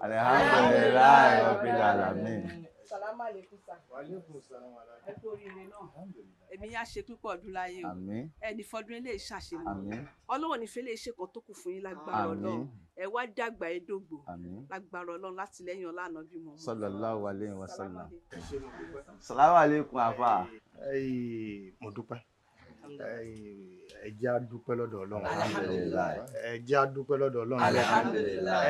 Alhamdulillahi rabbil alamin. Salaam alaikum sir. Wa alaikum salam. Ẹ kú oríire náà. Èmi yá ṣe púpọ̀ ọdún láyé o. Ẹni fọdún ilé ìṣàṣemọ. Ọlọ́run ní fẹ́lẹ́ ṣe kan tó kù fún yín lágbára Ọlọ́run. Ẹ wá dàgbà ẹ dògbò. Lágbára Ọlọ́run láti lẹ́yìn ọlá ànábì mọ́. Sallallahu alayhi wa sallam. Salaam alaikum àfà. Mo dúpẹ́. Ẹ jẹ́ á dúpẹ́ lọ́dọ̀ Ọlọ́run. Ẹ jẹ́ á dúpẹ́ lọ́dọ̀ Ọlọ́run.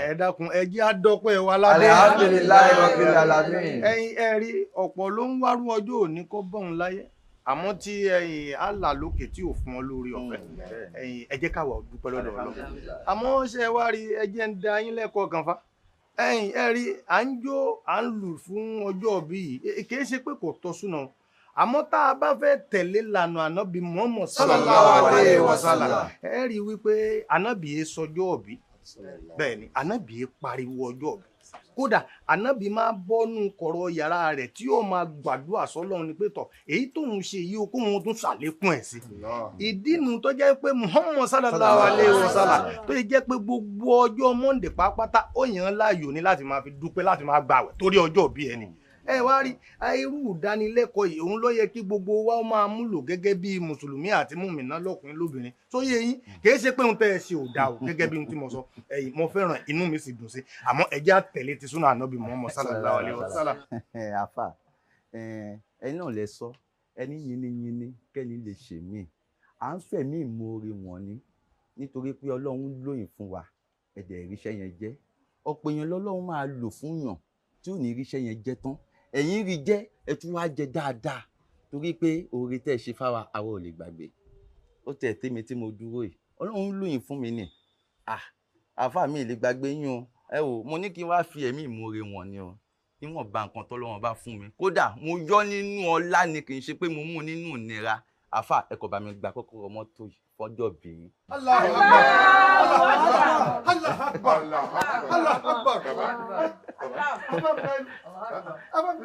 Ẹ dákun ẹ jẹ́ á dọ́pẹ́ wa ládé. Alhamdulillahi rabbil alamin. Ẹ̀yin ẹ rí ọ̀pọ̀ ló ń wárú ọjọ́ òní kó bọ́un láyé àmọ́ tí ẹ̀yin Allah lókè tí ò fún ọ lórí ọ̀fẹ́ ẹ̀yin ẹ jẹ́ káwa dúpẹ́ lọ́dọ̀ Ọlọ́run. Àmọ́ ṣe wá rí ẹ jẹ́ ń da yín lẹ́kọ̀ọ́ kan fa. Ẹ̀yin ẹ rí à ń jó à ń lù fún ọjọ́ òbí yìí kì í ṣe pé kò tọ́ súná àmọ́ tá a bá fẹ́ tẹ̀lé lànà ànábì Muhammad sallallahu alayhi wa sallam ẹ rí i wípé ànábì yẹn sọjọ́ òbí bẹ́ẹ̀ ni ànábì yẹn pariwo ọjọ́ òbí kódà ànábì máa bọ́nú kọ̀rọ̀ yàrá rẹ̀ tí yóò máa gbàdúrà sọ́lọ́run ni pé tọ̀ èyí tóun ṣe yìí o kóun tún ṣàlékún ẹ̀ sí. Ìdí nu tó jẹ́ pé Muhammad sallallahu alayhi wa sallam tó jẹ́ pé gbogbo ọjọ́ Monday pátápátá ó yàn án láàyò ní láti máa fi dúpẹ́ láti máa gbààwẹ̀ torí ọjọ́ òbí ẹni. Ẹ wá rí irú ìdánilẹ́kọ̀ọ́ yìí òun ló yẹ kí gbogbo wa máa múlò gẹ́gẹ́ bí mùsùlùmí àti mùmínà lọ́kùnrin lóbìnrin tó yé yín kìí ṣe pé òun tẹ́ ẹ ṣe ò dáa o gẹ́gẹ́ bí ohun tí mo sọ ẹ̀yin mo fẹ́ràn inú mi sì dùn sí àmọ́ ẹ jẹ́ á tẹ̀lé ti súnà ànábì Muhammad sallallahu alaihi wasallam. Àfà ẹ̀yin náà lẹ sọ ẹni yínníyínní kẹ́ni lè ṣe mí à ń fẹ̀mí ìmoore wọn ni nítorí pé Ọlọ́run lóyìn fún wa ẹ̀dẹ̀ ìríṣẹ́ yẹn jẹ́ ọ̀pọ̀ èèyàn lọ́lọ́run máa lò fún yàn tí ò ní ríṣẹ́ yẹn jẹ́ tán ẹ̀yin rí jẹ́ ẹ tún wá jẹ dáadáa torí pé oore tẹ́ ẹ ṣe fáwa àwa ò lè gbàgbé ó tẹ̀ tèmi tí mo dúró yìí Ọlọ́run lóyìn fún mi ni àáfàá mi lè gbàgbé yín o ẹ wò mo ní kí n wá fi ẹ̀mí ìmoore wọn ni o níwọ̀n ba nǹkan tọ́lọ́run bá fún mi kódà mo yọ nínú ọlá ni kì í ṣe pé mo mú nínú ìnira àáfàá ẹ kò bá mi gba kọ́kọ́rọ́ mọ́tò yìí fọ́jọ́ bí. Allahu Akbar! Allahu Akbar! Allahu Akbar!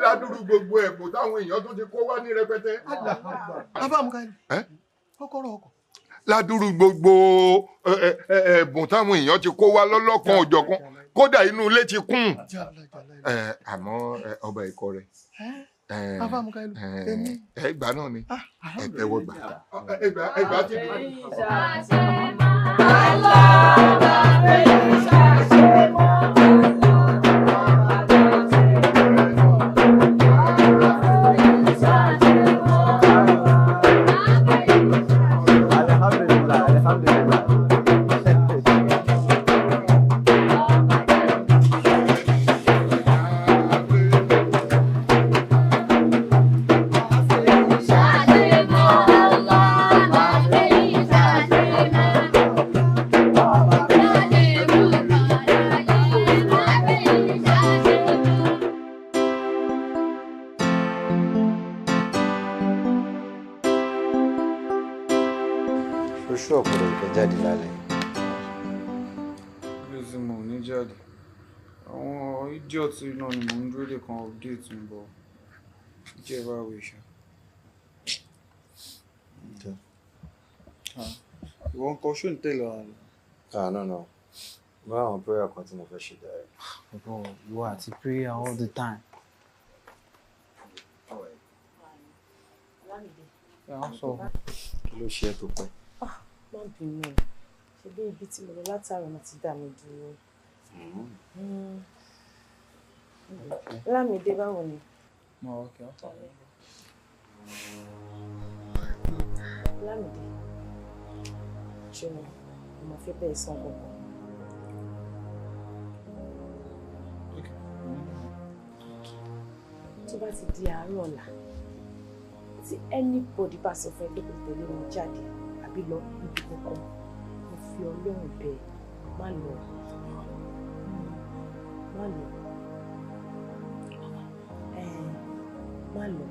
Ládùúrú gbogbo ẹ̀bùn táwọn èèyàn tó ti kó wá ní rẹpẹtẹ. Kọ́kọ́rọ́ ọkọ̀. Ládùúrú gbogbo ẹ̀bùn táwọn èèyàn ti kó wá lọ́lọ́kan òjọ̀kan kódà inú ilé ti kún. Àmọ́ ọba ikọ̀ rẹ̀ ẹgbàá náà ni ẹ tẹ́wọ́ gbà ẹgbàá ti dùn. Oṣù ọ̀pọ̀lọpọ̀ ìfẹ́ jáde lálẹ́. Lóṣù mo ní jáde. Àwọn idiot náà ni mò ń dúró lè kan update mi bọ̀. Jẹ́ báwo ìṣá. Ìwọ ń kọ ṣó ń tẹ̀lé wa lọ. Ah no no. Mo ní àwọn prayer kan tí mo fẹ́ ṣe dáre. Bro, you are to prayer all the time. Kí ló ṣe é tó pẹ́? Má bínú, ṣe bí ibi tí mo lọ látàárọ̀ náà ti dá mi dúró. Lámìdé báwo ni? Lámìdé, ṣùgbọ́n mo fẹ́ bẹ́ẹ̀ sàn kankan. Tó bá ti di àárọ̀ ọ̀la, tí anybody bá sọ fún ẹ pé kò tẹ̀lé wọn jáde àbí lọ ibi kankan, mo fi Ọlọ́run bẹ̀ má lọ, má lọ, má lọ,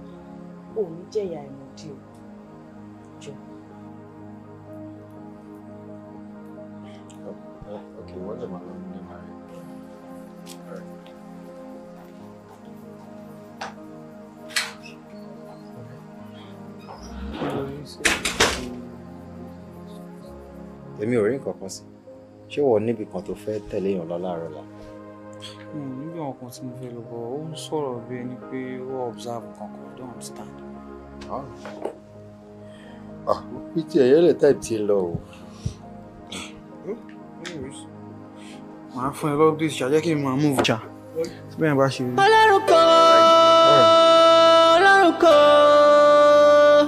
ò ní jẹ̀yà ìmọ̀dí o, jọ. Okay, wọ́n lè máa lọ ní màrí. Èmi ò rí nǹkan kan sí. Ṣé wọ́n níbi kan tó fẹ́ tẹ̀lé èèyàn lọ láàárọ̀ la? Níbi àwọn kan tí mo fẹ́ lọ bọ̀, ó ń sọ̀rọ̀ bí ẹni pé ó observe kankan, I don't understand. Pt ẹ̀yẹ́lẹ̀ type ti lọ o. Màá fún ẹ lọ́pdẹ̀tì ṣá, jẹ́ kí n máa move ṣá. Tí bẹ́ẹ̀ bá ṣe rí. Ọlọ́run kan, Ọlọ́run kan,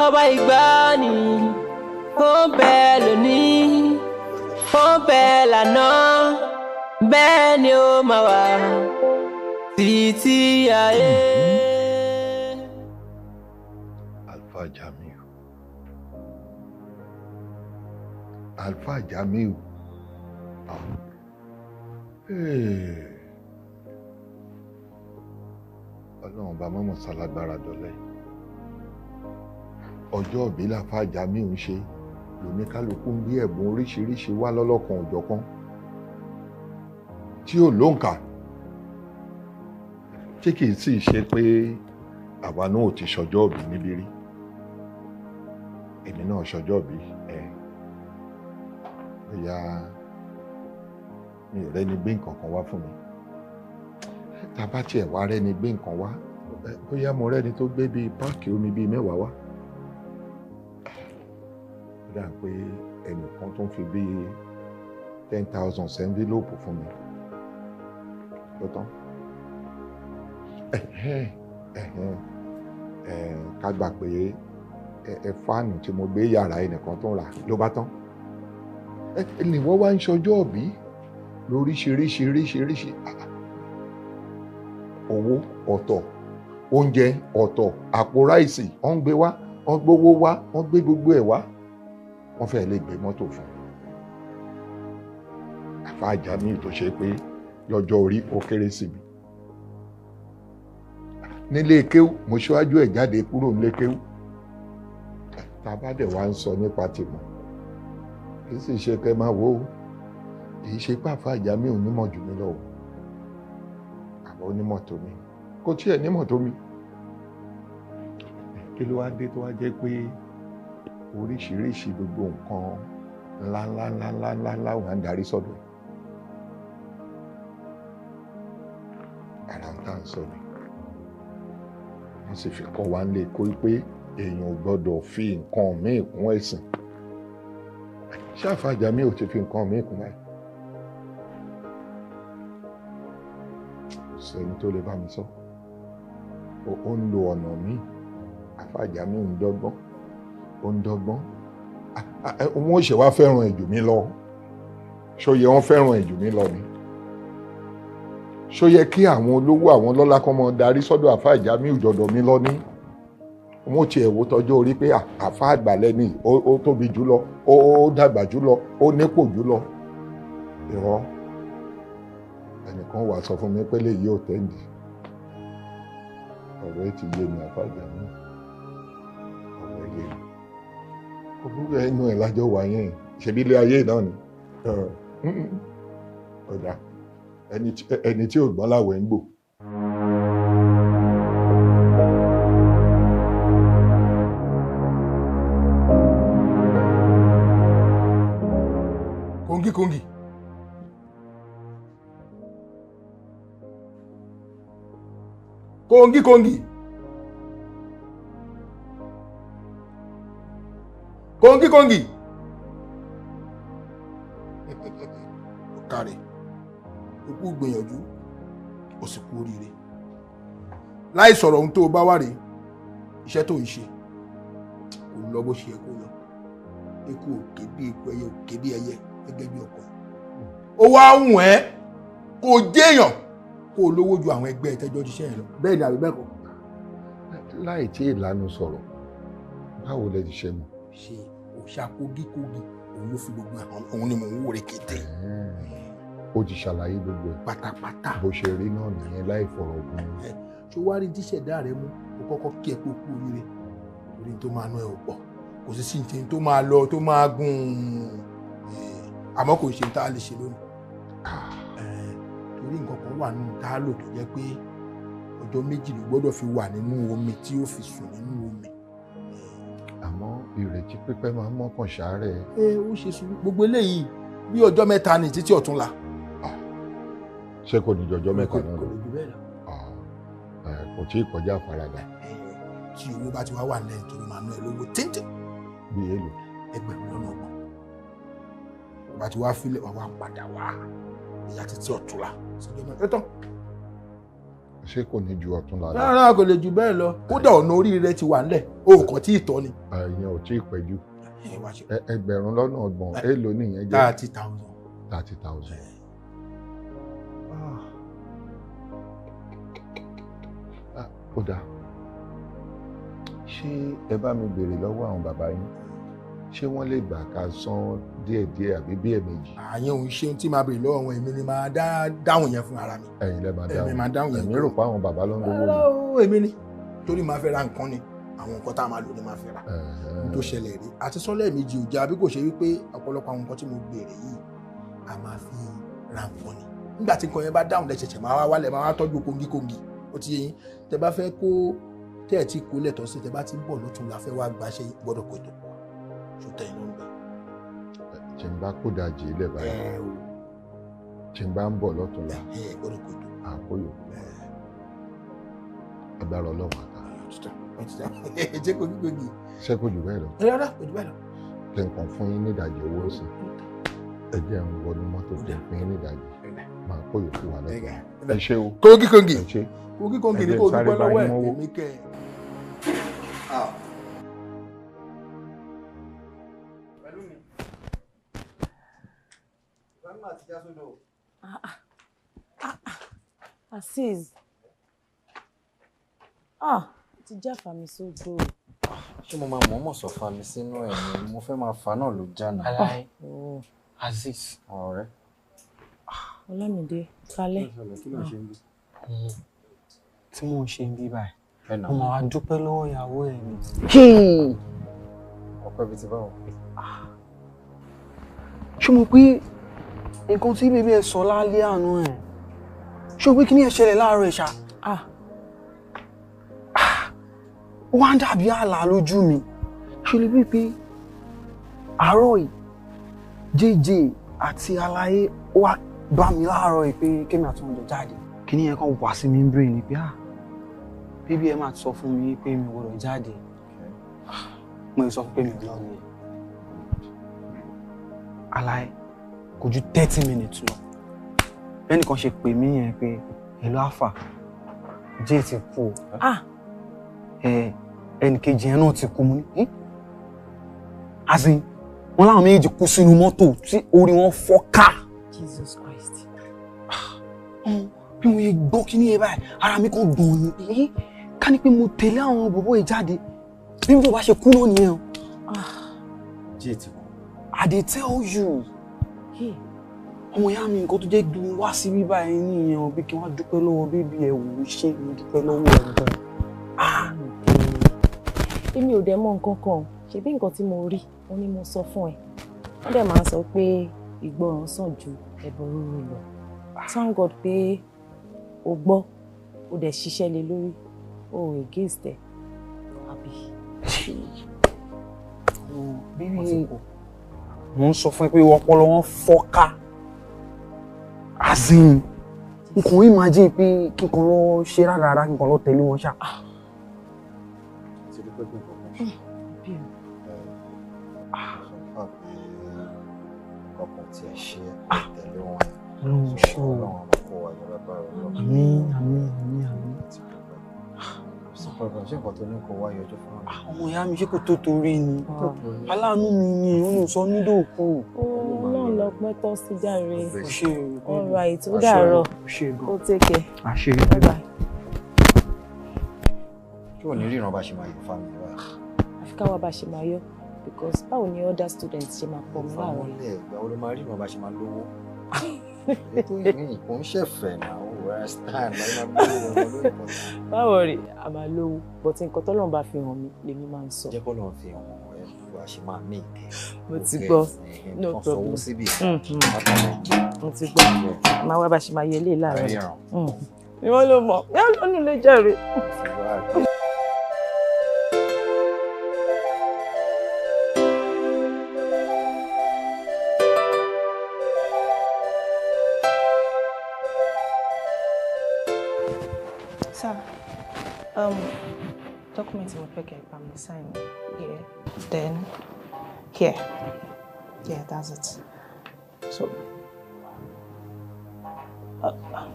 ọba ìgbàanì, ó ń bẹ lónìí, ó ń bẹ lánàá, bẹ́ẹ̀ ni ó máa wà títí ayé. Alfa Jamiu, Alfa Jamiu, Ọlọ́run bá mọ́mọ́ sálágbára dọ́lẹ́. Ọjọ́ òbí l'Alfa Jamiu ń ṣe, lóníkálukú ń bí ẹ̀bùn oríṣiríṣi wá lọ́lọ́kan òjọ̀kan tí ò lóǹkà, tí kì í sì ṣe pé àwa náà ò ti ṣọjọ́ òbí níbí rí. Èmi náà ṣọjọ́ òbí ẹ̀, bóyá mi ò rẹ́ni gbé nǹkan kan wá fún mi. Tá a bá tiẹ̀ wá rẹ́ni gbé nǹkan wá, bóyá mo rẹ́ni tó gbé bíi páàkì omi bíi 10 wá. Ó dà pé ẹnìkan tó ń fi bíi 10,000 sẹ́ńfílòpù fún mi. Ló tán. Ká gbà pé ẹ fáànù tí mo gbé yàrá ẹnìkan tó ń rà ló bá tán. Ẹnì wọ́n wá ń ṣọjọ́ òbí lóríṣiríṣiríṣiríṣi. Owó ọ̀tọ̀, oúnjẹ ọ̀tọ̀, àpò ráìsì wọ́n ń gbé wá, wọ́n gbówó wá, wọ́n gbé gbogbo ẹ̀ wá. Wọ́n fẹ́ẹ́ lè gbé mọ́tò fún un. Alfa Jamiu tó ṣe pé lọ́jọ́ orí ó kéré sí mi. Nílé kéwú, mo ṣíwájú ẹ̀ jáde kúrò nílé kéwú. Tá a bá dẹ̀ wá ń sọ nípa tìmọ̀, kì í sì ṣe kẹ́ máa wò ó, kì í ṣe pé Alfa Jamiu onímọ̀ jù mí lọ o, àbọ̀ onímọ̀ tó mi, kò tiẹ̀ nímọ̀ tó mi. Kí ló wá dé tó wá jẹ́ pé oríṣiríṣi gbogbo nǹkan ńláńláńláńláńlá wà ń darí sọ́dọ̀ ẹ̀? Ara ń tà ń sọ ni wọ́n sì fi kọ́ wa ń lè kó pé èèyàn ò gbọ́dọ̀ fi nǹkan míì kún ẹ̀sìn. Ṣé Alfa Jamiu ò ti fi nǹkan míì kún báyìí? Kò sẹ́ni tó lè bá mi sọ. Ó ń lo ọ̀nà míì. Alfa Jamiu ń dọ́gbọ́n, ó ń dọ́gbọ́n. Wọ́n ò ṣe wá fẹ́ràn ẹ̀ jù mí lọ. Ṣó yẹ wọ́n fẹ́ràn ẹ̀ jù mí lọ ni? Ṣó yẹ kí àwọn olówó àwọn lọ́lá kan mọ darí sọ́dọ̀ Alfa Jamiu jọ̀dọ̀ mi lọ ní? Wọ́n tiẹ̀ wò tọjọ́ orí pé àfa àgbà lẹ́ni, ó tóbi jù lọ, ó dàgbà jù lọ, ó nípò jù lọ. Irọ́, ẹnìkan wàá sọ fún mi pé léyìí ò tẹ́ǹdì. Ọ̀rọ̀ ẹ ti yé mi, Alfa Jamiu, ọ̀rọ̀ ẹ yé mi. Òwúrọ̀ ẹnu ẹ̀ lájọ wà yẹn, ṣebí ilé ayé náà ni. Ọ̀dà ẹni tí ò gbọ́n láwẹ̀ ń gbò. Kòǹgì kòǹgì. Kòǹgì kòǹgì. Kòǹgì kòǹgì. Ọ̀kàrẹ̀, o kú gbìyànjú, o sì kú oríire. Láì sọ̀rọ̀ ohun tó o bá wà rèé, iṣẹ́ tó ń ṣe kò lọ bó ṣe yẹ kó lọ. Eku ò ké bí eku, ẹyẹ ò ké bí ẹyẹ, gẹ́gẹ́ bí ọkọ. Ó wá wùn ẹ́ kó o jéèyàn, kó o lówó ju àwọn ẹgbẹ́ ìtẹ́jọ́ ṣiṣẹ́ yẹn lọ. Bẹ́ẹ̀ ni àbí bẹ́ẹ̀ kọ́? Láì tí ìlànà sọ̀rọ̀, báwo lẹ ti ṣe mọ̀? Ṣe òòṣà kogíkogí, òun ló fi gbogbo ẹ̀ hàn, òun ni mò ń wò rékété. Ó ti ṣàlàyé gbogbo ẹ̀ pátápátá. Bó ṣe rí náà nìyẹn láì fọ̀rọ̀ gùn. Ṣé wàá rí tíṣẹ̀dá rẹ mú? O kọ́kọ́ kí ẹ pé o kú oríire, torí tó máa ná ẹ ò pọ̀, kò sí sí ní tó máa lọ tó máa gùn, àmọ́ kò ṣe tá a lè ṣe lónìí. Torí nǹkan kan wà nínú tá a lò tó jẹ́ pé ọjọ́ méjì ló gbọ́dọ̀ fi wà nínú omi tí ó fi sùn nínú omi. Àmọ́ ìrètí pípẹ́ máa ń mọ́kàn ṣàárẹ̀. Ẹ ó ṣe sùúrù gbogbo eléyìí bí ọjọ́ mẹ́ta ní títí ọ̀túnla. Ṣé kò ní jọjọ́ mẹ́ta náà Kò lọ? lè jù bẹ́ẹ̀ lọ. Kò tí ì kọjá àfaradà. Tí owó bá ti wá wà lẹ́yìn tó máa ná ẹ lówó téńté. Bí èlò? 30,000. Bá ti wá fílẹ̀ wá wá padà wá ìyá títí ọ̀túnla síjọ́ mẹ́ta tán. Ṣé kò ní ju ọ̀túnla lọ? Rárá, kò lè jù bẹ́ẹ̀ lọ. Kódà ọ̀nà orí rẹ ti wà ńlẹ̀, o kàn tí ì tọ́ ni. Ìyẹn ò tí ì pẹ́ jù. 30,000 èlò nìyẹn jẹ́? 30,000. 30,000. Ó dáa, ṣé ẹ bá mi béèrè lọ́wọ́ àwọn bàbá yín, ṣé wọ́n lè gbà ká san díẹ̀díẹ̀ àbí bí ẹ̀ẹ̀mejì? Àyẹn òun ṣe ohun tí màá béèrè lọ́wọ́ wọn, èmi ni màá dáhùn yẹn fún ara mi. Ẹ̀yin lẹ máa dáhùn? Èmi máa dáhùn yẹn. Èmi rò pé àwọn bàbá ló ń lówó Rárá ni. o, èmi ni, torí màá fẹ́ ra nǹkan ni, àwọn nǹkan tá a máa lò ni màá fẹ́ ra. Ohun tó ṣẹlẹ̀ rí àti sọ́lẹ̀ méjì ò jẹ́ àbí kò ṣe wípé ọ̀pọ̀lọpọ̀ àwọn nǹkan tí mo béèrè yìí a máa fi ra nǹkan ni. Nígbà tí nǹkan yẹn bá dáhùn lẹ́sẹ̀ṣẹ̀ máa wá wálẹ̀, máa wá tọ́jú kóngíkóngí. Ó ti yé yín? Tẹ bá fẹ́ kó tẹ́ ẹ̀ tí kó lẹ̀tọ́ sí, tẹ bá ti ń bọ̀ lọ́tún la fẹ́ wá gbaṣẹ́, gbọ́dọ̀ kó ètò pọ̀ ṣó tẹ̀ ló ń bẹ̀. Tí n bá kó dajì ilẹ̀ báyìí, tí n bá ń bọ̀ lọ́tún la, gbọ́dọ̀ kó ètò àkóyò agbára Ọlọ́run àká. Ṣé kóngíkóngí? Ṣé kò jù bẹ́ẹ̀ lọ? Rárá, kò jù bẹ́ẹ̀ lọ. Kí n kàn fún yín nídàjì owó sí, ẹ jẹ́ n wọnú mọ́tò kí n fún yín nídàjì, máa kó yòókù wà lọ́tún. Ẹ ṣé o. Kóngíkóngí. Ẹ ṣé. Kóngíkóngí ni Ẹ jẹ́ kò n sáré dúpẹ́ bá lọ́wọ́ yín ẹ̀ mówó. èmi kẹ́ ẹ̀. Azeez, ah, ti já fàmì sódò. Ṣé mo máa mọ̀ọ́mọ̀ sọ fa mi sínú ẹ̀ ni? Mo fẹ́ máa fa náà ló jànà. Aláì. Azeez. Ọ̀rẹ́. Ọlámídé, kalẹ́. Kí ló ń ṣe ń bí? Tí mò ń ṣe ń bí báyìí, Ẹ nà. mo máa wá dúpẹ́ lọ́wọ́ ìyàwó ẹ̀ ni. Ọpẹ́ bíi ti báwo? Ṣé mo pé nǹkan tí bèbí ẹ sọ lálẹ́ àná ẹ̀, ṣé o pé kí ni ẹ ṣẹlẹ̀ láàárọ̀ ẹ̀ ṣá? Ó wá ń dàbí àlá lójú mi. Ṣé o lè bí pé àárọ̀ yìí JJ àti Aláyé ó wá bá mi láàárọ̀ yìí pé kémi àti wọn jọ jáde. Kí ni yẹn kàn wá sí mi ń brain ni pé ah, bíbí ẹ máa sọ fún mi pé mi ò gbọdọ̀ jáde. Mo lè sọ fún pé mi ò lọ nìyẹn. Aláyé, kò ju 30 minutes lọ, bẹ́ẹ̀ni kan ṣe pè mí yẹn pé hello Alfa, Jay ti kú o. Ẹ ẹnìkejì yẹn náà ti kú. Mo ní "Eh?" As in wọn láwọn méjèèjì kú sínú mọ́tò tí orí wọn fọ́ ká. Jesus Christ. Bí mo yẹ gbọ́ kí ní yẹn báyìí, ara mi kàn gbọ̀n ni pé ká ní pé mo tẹ̀lé àwọn bọ̀bọ̀ yìí jáde, bí mo bá ṣe kú náà nìyẹn o. Jay ti kú. I dey tell you. Ọmọ ìyá mi, nǹkan tó jẹ́ kí n wá síbí báyìí nìyẹn o, bí kí wọ́n dúpẹ́ lọ́wọ́ bíbí ẹ̀ wò ó, ṣe mo dúpẹ́ lọ́wọ́ ẹ̀ gan. Èmi ò dẹ̀ mọ̀ nǹkan kan. Ṣebí nǹkan tí mo rí òun ni mo sọ fún ẹ. Wọ́n dẹ̀ máa ń sọ pé ìgbọràn sàn ju ẹbọ rúru lọ. Thank God pé o gbọ́, o dẹ̀ ṣiṣẹ́ lé lórí, o ò against ẹ̀, àbí? Bíbí, mo ń sọ fún ẹ pé ọpọlọ wọn fọ́ká, as in n kò imagine pé kí n kàn lọ ṣe rárára, kí n kàn lọ tẹ̀lé wọn ṣá. Ti dúpẹ́ pé nǹkan kan ṣe. Sọ fún pé nǹkan kan tí ẹ ṣe é tẹ̀lé wọn yẹn. Ọlọ́run ṣe o. Ọlọ́run á kó wa yọ lágbára Ọlọ́run. Àmín, àmín, àmín, àmín. Sí problem, ṣé nǹkan tó ní kó wá yọjú fún mi? Ọmọ ìyá mi, ṣé kò tó torí ni? Aláàánú mi ni ó ní sọ mí dòkú. Ọlọ́run lọ́pẹ́ tọ́ sí jàre. Ó ṣe o. All right, ó dàárọ̀. Ó ṣe gan. Ó take care. Àṣẹ. Bye bye. Ṣé ò ní ríran bá ṣe máa yọ fámi báyìí? Àfi káwa bá ṣe máa yọ, because báwo ni other students ṣe máa pọ̀ mọ́ láàárọ̀? Fámọ́lẹ̀, ìgbà wo ló máa ríran bá ṣe máa lówó? Ètò ìrìn kò ń ṣẹ̀fẹ̀ náà, ó rẹ̀ stand láì máa lówó wọn lórí ìkọ̀tà. Báwo rí, a máa lówó, but nǹkan tọ́lọ́run bá fi hàn mí lèmi máa ń sọ. Jẹ́ kó lọ́n fi hàn ẹ́ bó a ṣe máa mí ìkẹ́. Mo ti gbọ́, no problem. Mo ti gbọ́, máa wá bá ṣe máa yọ eléyìí láàárọ̀. Ríran. Ìwọ ló mọ̀, yóò lónìí lè jẹ́rìí. Sir, document mo fẹ́ kẹ́ bá mi sign here, then here. Yeah, that's it. So,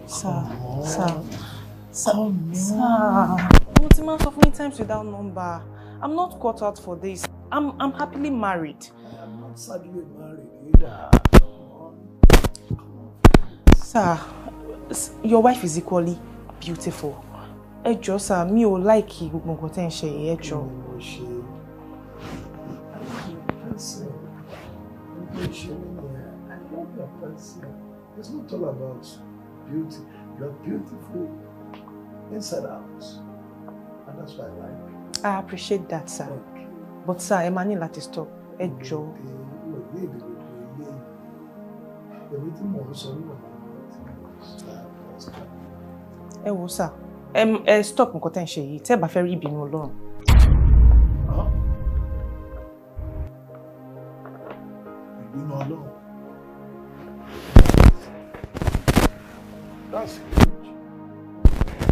sir, sir, sir, sir. Mo ti máa ń sọ fún yín times without number. I'm not cut out for this. I'm happily married. I am not sadly married either. Come on. Come on. Sir, your wife is equally beautiful. Ẹ jọ̀ọ́ sir, mi ò like gbogbo nǹkan tẹ́ ń ṣe yìí, ẹ jọ̀ọ́. Mo ṣe person. I love your person. It's not all about beauty. You are beautiful inside out. And that's what I like. I appreciate that, sir. Okay. But sir, ẹ máa ní láti stop. Ẹ jọ̀ọ́. Ẹ wò sir, ẹ stop nǹkan tẹ́ ń ṣe yìí, tẹ́ ẹ bá fẹ́ rí ìbínú Ọlọ́run. Ìbínú Ọlọ́run. That's huge.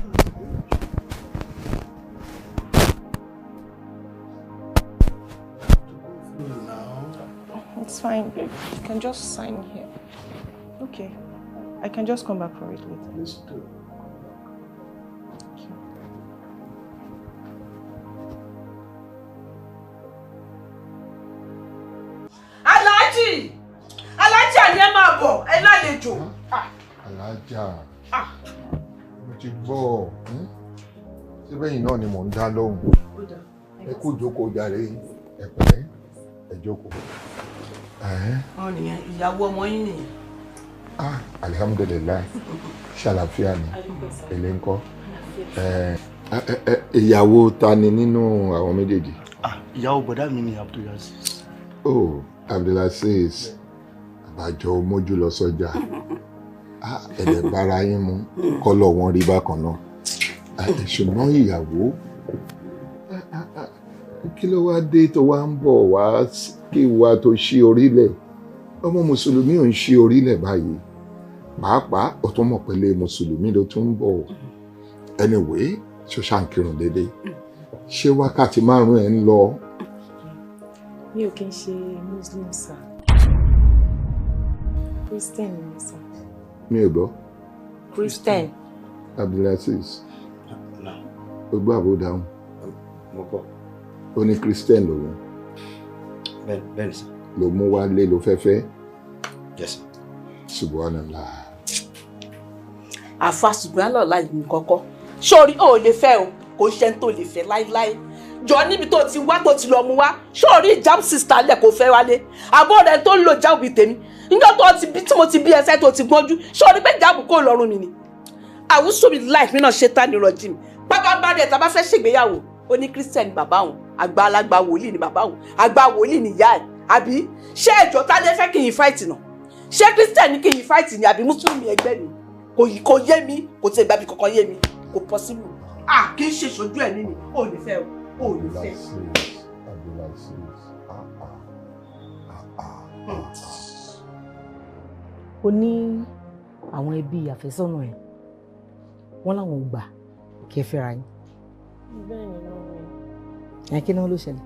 That's huge. To go through now. It's fine. You can just sign here. Okay. I can just come back for it later. Please do. Thank you. Alhaji! Alhaji àní ẹ máa bọ̀, ẹ lálejò. Alájà, mo ti gbọ́, síbẹ̀ yìí náà ni mò ń dá lóhùn. Ẹ kú jókòó jàre, ẹ pẹ̀lẹ́, ẹ jókòó. Wọ́n nìyẹn, ìyàwó ọmọ yín nìyẹn. Ah, alhamdulilayi, ṣàlàfíà ni, èlé ńkọ́. Ìyàwó ta ni nínú àwọn méjèèjì? Ìyàwó bọ̀dá mi ni Abdulaziz. Oh, Abdulaziz, àbájọ mójú lọ sọ́jà. Ẹ̀dẹ̀ bára yín mu, kọ́lọ̀ wọn rí bákan náà. Ṣùgbọ́n ìyàwó, kí ló wá dé tó wá ń bọ̀ wá kí wá tó ṣí orílẹ̀? Ọmọ Mùsùlùmí ò ń ṣí orílẹ̀ báyìí. Pàápàá, ó tún mọ̀ pẹ̀lẹ́ Mùsùlùmí ló tún ń bọ̀. Anyway, ṣó ṣà ń kírun déédéé? Ṣé wákàtí márùn-ún ẹ̀ ń lọ? Mi ò kí ń ṣe Muslim, sir. Christian ni sir. Mi ò gbọ́. Christian. Abdulaziz. O gbọ́ àbò dáhùn. Mo gbọ́. Ó ní Christian lòun. Bẹ́ẹ̀ ni sir. Ló mú wá lé ló fẹ́fẹ́. Yes sir. Subhanallah. Àfa subhanallah yìí kọ́kọ́. Sórí o ò lè fẹ́ o, kò ṣe ń tó lè fẹ́ láíláí. Jọ níbi tó ti wá tó ti lọ mú wá, sórí ìjáàbù sísá lẹ̀ kò fẹ́ wálé. Àbọ̀ rẹ̀ tó ń lo jáàbù tèmi. Níjọ́ tó ti bí tí mo ti bí ẹsẹ̀ tó ti gbọ́njú, sórí pé jáàbù kò lọ́rùn mi ni. Àwùsọ mi láì mí náà ṣe tá ní rọ̀jì mi. Pápá bá rẹ̀ tá a bá fẹ́ ṣègbéyàwó, ó ní Christian ni bàbá òun, àgbà alágbà wòlíì ni bàbá òun, àgbà wòlíì ni ìyá ẹ̀. Àbí ṣé ẹ̀jọ̀ tá lè fẹ́ kí n fight nà? Ṣé Christian ni kí n fight ni àbí Mùsùlùmí ẹgbẹ́ mi? Kò yé mi, kò tiẹ̀ gbàbí kankan yé mi, kò possible. Ah, kì í ṣe ṣojú ẹ̀ nínú, ò ní fẹ́ o, ò ní fẹ́. Ó ní àwọn ẹbí àfẹ́sọ́nà ẹ̀, wọ́n láwọn ò gbà kí ẹ fẹ́ra yín. Bẹ́ẹ̀ ni mọ́mí. Ẹ kí náà ló ṣẹlẹ̀?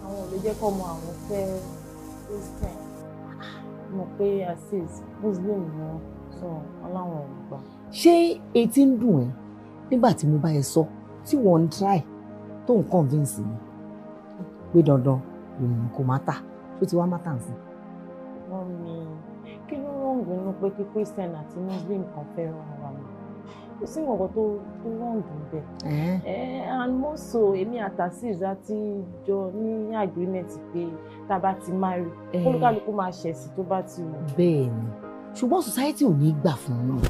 Àwọn ò lè jẹ́ kọ́ ọmọ àwọn fẹ́ Christian. Mo pé Azeez Muslim ni wọ́n, sọ wọ́n láwọn ò gbà. Ṣé etí ń dùn ẹ́ nígbà tí mo bá ẹ sọ tí wọ́n ń try tó ń convince mi pé dandan lòun kò má tà tó ti wá má tà sí? Mọ́mí, kí ló wrong nínú pé kí Christian àti Muslim kan fẹ́ràn ara wọn? Kò sí nǹkan tó wrong níbẹ̀. And more so, èmi àti Azeez àti jọ ní agreement pé tá a bá ti marry, olúkálùkù máa ṣẹ̀sìn tó bá ti wù. Bẹ́ẹ̀ ni, ṣùgbọ́n society ò ní gbà fún un.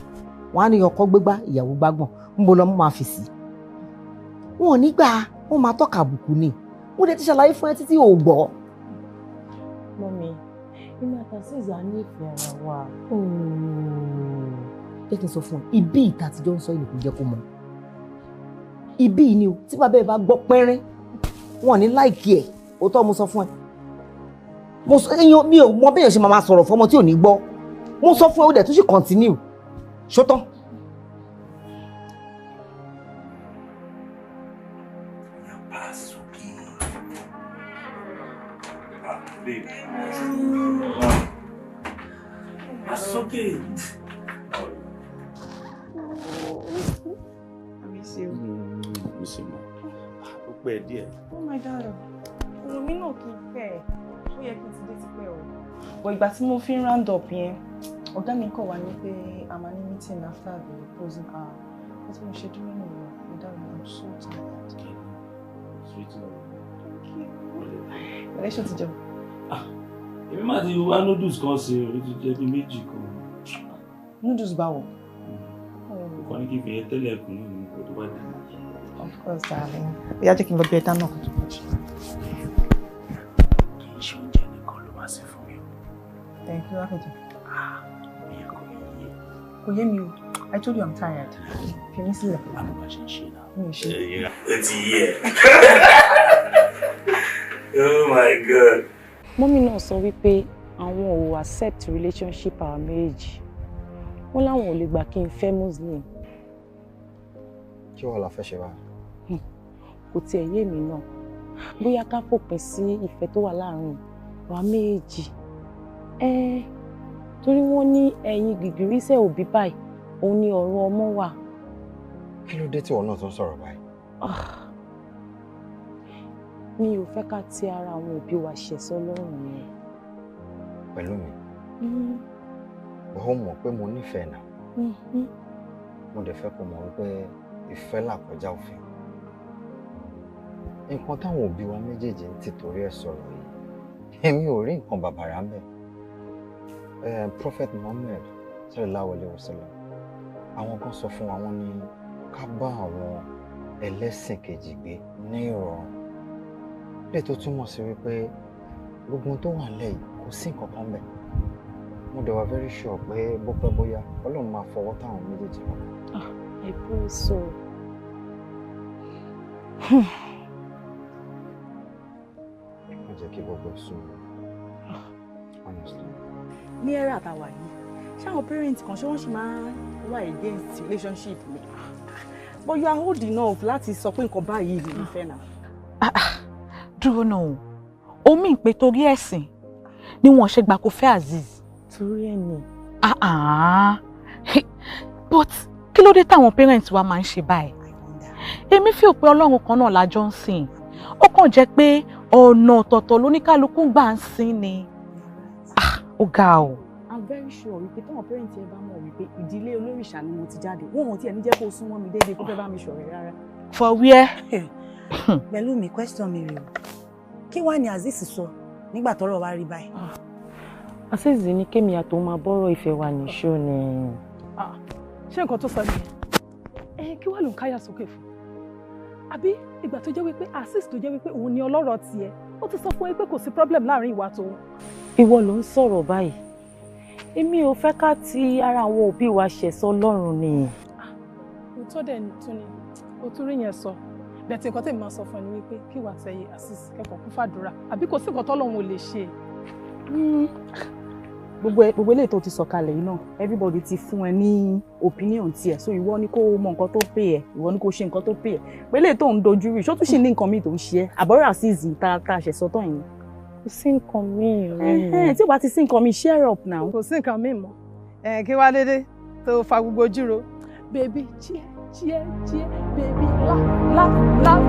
Wọ́n á ní ọkọ gbégbá, ìyàwó gbágbọ̀n, ń bo lọ́mú máa fi sí. Wọn ò ní gbà, wọ́n máa tọ́ka àbùkù ni. Mo dẹ̀ ti ṣàlàyé fún ẹ títí ò gbọ́. Mọ́mí, èmi àti Azeez á nífẹ̀ẹ́ ara wa. Jẹ́ kí n sọ fún ẹ, ibi ìta àtijọ́ ń sọ ìlú kò jẹ́ kó mọ̀. Ibi yìí ni o, tí bàbá ẹ bá gbọ́ pẹ́rín, wọn ò ní láìkí ẹ̀, òótọ́ mo sọ fún ẹ. Mo sọ èèyàn mi ò mọ béèyàn ṣe máa sọ̀rọ̀ fọmọ tí ò ní gbọ́. Mo sọ fún ẹ, ó dẹ̀ tún ṣì continue. Ṣótán. That's okay. I miss you. Miss you more. Ó pẹ́ díẹ̀. Oh my darling. Ohun mi náà kì í pẹ́. Ó yẹ kí n ti dé tipẹ́ o. But ìgbà tí mo fi ń round up yẹn, ọ̀gá mi kọ̀ wá ní pé a máa ní meeting after the closing hour. Bí tí mo ṣe dúró nìyẹn, my darling, I'm so tired. Sweet love. Thank you. Ẹlẹ́ṣọ̀ ti jẹun. Èmi máa ti wá noodles kan sí o, ó ti jẹ́ bí méjì kan. Noodles báwo? Ó kàn ní kí n fi yẹn tẹ́lẹ̀ ẹ̀kún náà ní kó tó bá dé. Of course, darling. Bóyá jẹ́ kí n lọ bí ẹ dáná kan tó pọ̀ jù. Kì í ṣe oúnjẹ nìkan ló máa ṣe fún mi o. Thank you, Akẹ́jọ. Ìyá kò yé yé. Kò yé mi o. I told you I'm tired. Fi mí sílẹ̀. Àmọ́ bá ṣe ń ṣe náà. Mi ò ṣe. Ó ti yé ẹ. Oh my God. Mọ́mí náà sọ wípé àwọn ò accept relationship our marriage. Wọ́n láwọn ò lè gbà kí n fẹ́ Muslim. Kí wàá la fẹ́ ṣe báyìí? Kò tiẹ̀ yé mi náà. Bóyá ká fòpin sí ìfẹ́ tó wà láàrin àwa méjì. Torí wọ́n ní ẹ̀yìn gìgírísẹ̀ òbí báyìí, òun ni ọ̀rọ̀ ọmọ wà. Kí ló dé tí ìwọ náà tún sọ̀rọ̀ báyìí? Mi ò fẹ́ ká ti ara àwọn òbí wa ṣẹ̀ sọ́lọ́run ni. Pẹ̀lú mi? Ó mọ̀ pé mo nífẹ̀ẹ́ náà. Mo dẹ̀ fẹ́ kó mọ̀ wípé ìfẹ́ là kọjá òfin. Nǹkan táwọn òbí wa méjèèjì ń tìtorí ẹ̀ sọ̀rọ̀ yìí, èmi ò rí nǹkan bàbàrà ń bẹ̀. Prophet Muhammad sallallahu alayhi wa sallam, àwọn kan sọ fún wa, wọ́n ní ká bá àwọn ẹlẹ́sìn kejì gbé ní ìrọ̀rùn. Lè tó túmọ̀ sí wípé gbogbo tó wà nílẹ̀ yìí kò sí nǹkan kan bẹ̀. Mo dẹ̀ wá very sure pé bó pẹ́ bóyá Ọlọ́run máa fọwọ́ táwọn méjèèjì lọ. I pray so. Má jẹ́ kí gbogbo ẹ̀ sún mi, honestly. Ní ẹ̀rọ àtàwà yìí, ṣé àwọn parents kan ṣé wọ́n ṣì máa ń wà against relationship mi? But you are old enough láti sọ pé nǹkan báyìí ni mo fẹ́ náà. Dúró náà o, omi ń pe torí ẹ̀sìn ni wọ́n ṣe gbà kó fẹ́ Azeez. Torí ẹ̀ ni. But kí ló dé táwọn parents wa máa ń ṣe báyìí? Èmi fi pé Ọlọ́run kan náà la jọ ń sìn. Ó kàn jẹ́ pé ọ̀nà ọ̀tọ̀ọ̀tọ̀ lóníkálukú gbà ń sìn ni. Ó ga o. I'm very sure wípé táwọn parents ẹ bá mọ̀ wípé ìdílé olórìṣà ni mo ti jáde, wọn ò tiẹ̀ ní jẹ́ kó súnmọ́ mi déédéé kó fẹ́ bá mi ṣọ̀rẹ́ rárá. For where? Pẹ̀lú mi, question mi rè o. Kí wàá ní Azeez sọ nígbà tọ́rọ̀ wá rí báyìí? Azeez ní kémi àtòun máa bọ́rọ̀ ìfẹ́ wa nìṣó ni. Ṣé nǹkan tó sọ nìyẹn? Kí wàá ló ń káyà sókè fún? Àbí ìgbà tó jẹ́ wípé Azeez tó jẹ́ wípé òun ni ọlọ́rọ̀ tiẹ̀, ó ti sọ fún ẹ pé kò sí problem láàrin ìwà tòun. Ìwọ ló ń sọ̀rọ̀ báyìí. Èmi ò fẹ́ ká ti ara àwọn òbí wa ṣẹ̀ sọ́lọ́run ni. Òótọ́ dẹ̀ tún ni, o tún rí yẹn sọ. Bẹ̀tẹ̀ nǹkan tèmi máa sọ fún ẹ ni wípé kí wàá tẹ̀yẹ Azeez kẹ́kọ̀ọ́ kún fàdúrà, àbí kò sí nǹkan tọ́lọ́run ò lè ṣe. Gbogbo eléyìí tó ti sọ̀kalẹ̀ yìí náà, everybody ti fún ẹ ní opinion tiẹ̀, so ìwọ ni kó mọ nǹkan tó pè ẹ́, ìwọ ni kó ṣe nǹkan tó pè ẹ́. Pé eléyìí tó ń dojú rí, ṣó tún ṣì ní nǹkan míì tó ń ṣe ẹ́? Àbọ̀rọ̀ Azeez tá a ṣẹ̀ sọ tán yìí. Kò sí nǹkan míì rẹ̀. Tí o bá ti sí nǹkan míì, share up now. Kò sí nǹkan míì mọ́. Kí wá dédé tó fa gbogbo ojú ro. Baby, cheer, cheer, cheer, baby, laugh, laugh, laugh.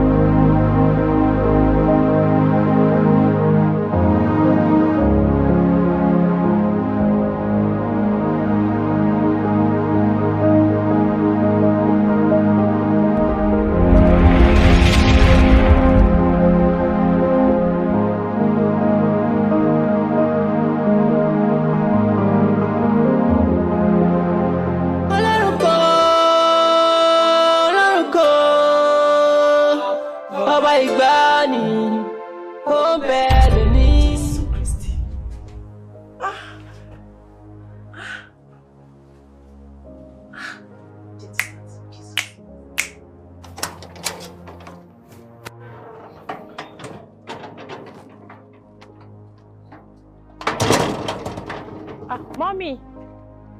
Mọ́mì,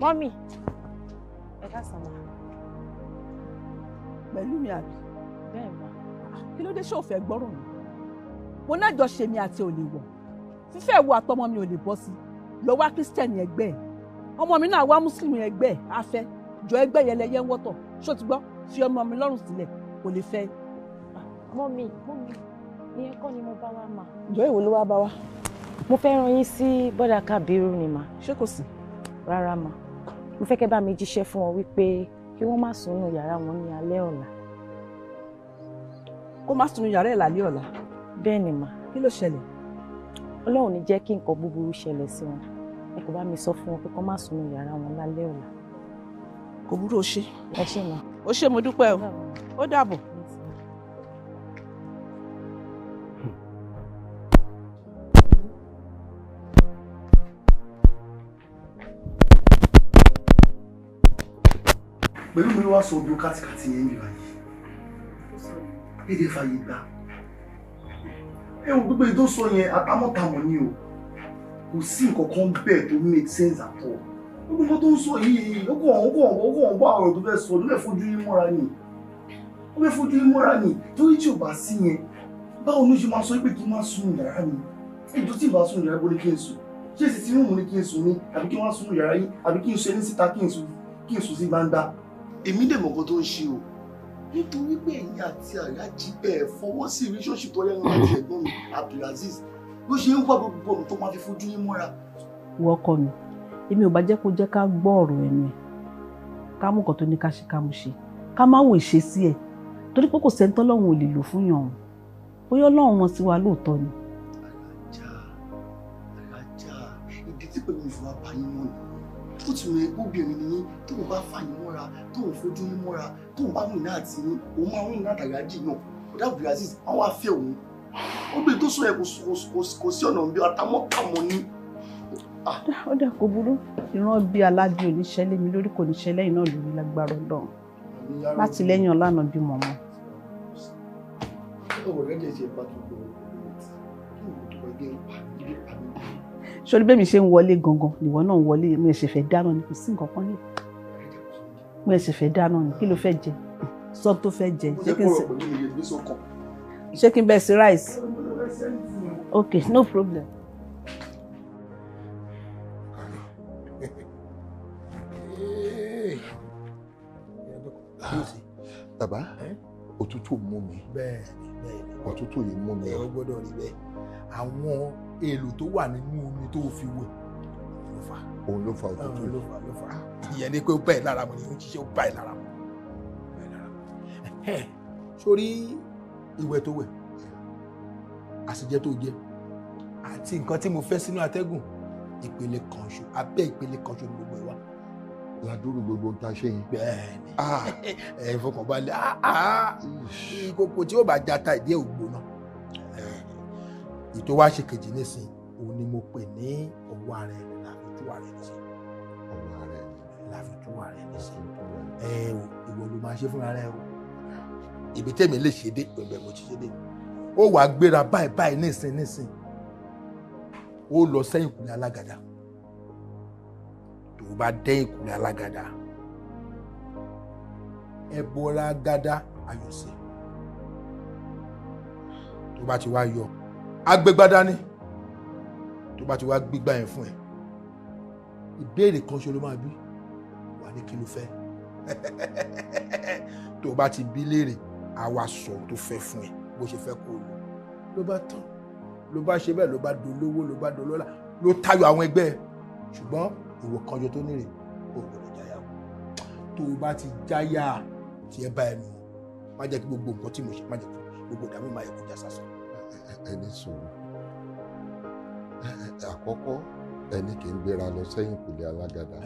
mọ́mì, ẹ káàsán ma. Pẹ̀lú mi àbí? Bẹ́ẹ̀ ma. Kí ló dé ṣé o fẹ́ gbọ́rọ̀ mi? Mo náà jọ ṣe mi àti ò lè wọ̀. Fífẹ́ wo àtọmọ mi ò lè bọ́ sí. Lọ wá Kírísítẹ̀nì ẹgbẹ́ ẹ̀. Ọmọ mi náà wá mùsùlùmí ẹgbẹ́ afẹ́ jọ ẹgbẹ́ yẹn lẹyẹ ń wọ́tọ̀, ṣó ti gbọ́? Fi ọmọ mi lọ́rùn sílẹ̀, kò lè fẹ́. Mọ́mì, mọ́mì, ìyẹn kọ́ ni mo bá wá mà. Ìjọ èwo ló wá bá wá? Mo fẹ́ rán yín sí bọ́dà Kábírù ni mà. Ṣé kò sí? Rárá mà, mo fẹ́ kẹ́ bá mi jíṣẹ́ fún wọn wípé kí wọ́n má sùn nínú yàrá wọn ní alẹ́ ọ̀la. Kó má sùn nínú yàrá ẹ̀ lálẹ́ ọ̀la? Bẹ́ẹ̀ ni mà. Kí ló ṣẹlẹ̀? Ọlọ́run ní jẹ́ kí nǹkan búburú ṣẹlẹ̀ sí wọn. Ẹ kò bá mi sọ fún wọn pé kó má sùn nínú yàrá wọn lálẹ́ ọ̀la. Kò burú, o ṣé. Ẹ ṣé mà. O ṣé, mo dúpẹ́ o. Ó dàbọ̀. Pẹ̀lú mi ló wá sọ ojú kátikàti yẹn níbi báyìí. Èdè fàyè gbà. Ẹ wo gbogbo èyí tó sọ yẹn àtàmọ̀tàmọ̀ ni o. Kò sí nǹkan kan bẹ́ẹ̀ tó make sense at all. Gbogbo nǹkan tó ń sọ yìí, ó kàn wá ọ̀rọ̀ tó fẹ́ sọ, tó fẹ́ fojú yín mọ́ra ni. Ó fẹ́ fojú yín mọ́ra ni. Torí tí ò bá sí yẹn, báwo ló ṣe máa sọ pé kí n má sùn yàrá mi? Ètò tí ì bá sùn yàrá bó ní kí n sùn. Ṣé èsì tí mò ń ní kí n sùn ni? Àbí kí n wá sùn yàrá yín? Àbí kí n ṣe ní síta kí n sùn sí gbangba? Èmi dẹ̀ mọ̀ nǹkan tó ń ṣe o, nítorí pé ẹ̀yin àti Àlájì ẹ̀ fọwọ́ sí relationship tó lẹ́nu àti ẹ̀gbọ́n mi Abdulazeez ló ṣe ń wá gbogbo ọ̀nà tó máa fi fojú yín mọ́ra. Wọ ọkọ mi, èmi ò bá jẹ́ kó jẹ́ ká gbọ́ ọ̀rọ̀ ẹnu ẹ̀, ká mú nǹkan tó ní ká ṣe ká mú ṣe, ká má wo ìṣesí ẹ̀, torí pé kò sẹ́ni tọ́lọ́run ò lè lò fún yàn ọ́n, bóyá Ọlọ́run rán sí wa lóòótọ́ ni. Àlájà, ìdí tí pẹ̀lú ìfowópamọ́ bá yín mọ́ ni ó ti mọ ẹgbẹ́ obìnrin ni yín, tóun bá fà yín mọ́ra, tóun fojú yín mọ́ra, tóun bá rìn náà àti yín, òun máa rìn náà àtàlájì náà. Ọ̀dà Abdulazeez wọ́n wá fẹ́ òun. Obìnrin tó sọ yẹn kò sí ọ̀nà bí àtàmọ́tàmọ́ ni. Ó dà, kò burú. Ìran bí aládé oníṣẹ́ lé mi lórí, kò níṣẹ́ lẹ́yìn náà lórí lágbára Ọlọ́run. Láti lẹ́yìn ọ̀lànà bí mọ̀mọ́. Sori bẹ́ẹ̀ mi ṣe ń wọlé gangan ìwọ náà ń wọlé, mo ṣe fẹ́ dáná ni, kò sí nǹkan kan lè. Mo ṣe fẹ́ dáná ni, kí ló fẹ́ jẹ? Sọ tó fẹ́ jẹ. Ṣé kí n bẹ́ẹ̀ sí rice? Okay, no problem. Bàbá, òtútù mú mi. Bẹ́ẹ̀ni. Òtútù yìí mú mi. Ẹ ó gbọ́dọ̀ rí bẹ́ẹ̀. Àwọn èlò tó wà nínú omi tó fi wẹ̀ ló fà. Òun ló fa òtútù. Ló fà. Ìyẹn ni pé ó bẹ́ẹ̀ lára mu ni ó ń ṣiṣẹ́, ó báyìí lára mu. Sórí ìwẹ̀ tó wẹ̀, àṣejẹ tó jẹ, àti nǹkan tí mo fẹ́ sínú atẹ́gùn, ìpele kan ṣo, abẹ́ ìpele kan ṣo ni gbogbo ẹ̀ wá. Ládùúrú gbogbo ta ṣe yẹn. Bẹ́ẹ̀ni. Ẹ fọkànbalẹ̀, ìkòkò tí ó bá jata ìdí ẹ̀ ò gbóná. Ètò wa ṣe kejì nísìn, òun ni mo pè ní ọwọ́ ara ẹni láfi tú ara ẹni ṣe. Ọwọ́ ara ẹni láfi tú ara ẹni ṣe. Ẹ o, ìwọ ló máa ṣe fúnra rẹ o. Ibi tẹ́mi lè ṣe dé, pẹ̀lú mo ti ṣe dé. Ó wàá gbéra báyìí báyìí nísìn. Ó lọ sẹ́yìn kùlé alágàdá. Tó o bá dẹ́yìn kùlé alágàdá, ẹ bọ́ra gádá ayọ̀ sí. Tó bá ti wá yọ, agbégbádá ni. Tó bá ti wá gbígbá yẹn fún ẹ, ìbéèrè kan ṣe ló máa bí wà ní kí ló fẹ́. Tó bá ti bí léèrè, á wá sọ tó fẹ́ fún ẹ bó ṣe fẹ́ kó o lò. Ló bá tán, ló bá ṣe bẹ́ẹ̀, ló bá dolówó, ló bá dolọ́lá, ló tayọ àwọn ẹgbẹ́ ẹ. Ṣùgbọ́n ìwọ kan jọ tó nírè, o gbọ́dọ̀ jáyà o. Tó o bá ti jáyà, tí ẹ bá ẹnu, má jẹ́ kí gbogbo nǹkan tí mo ṣe, má jẹ́ kí gbogbo ìdààmú máa yẹ kó já sásán. Ẹni sọ̀rọ̀ àkọ́kọ́, ẹni kì í gbéra lọ sẹ́yìn kùlé alágàdá.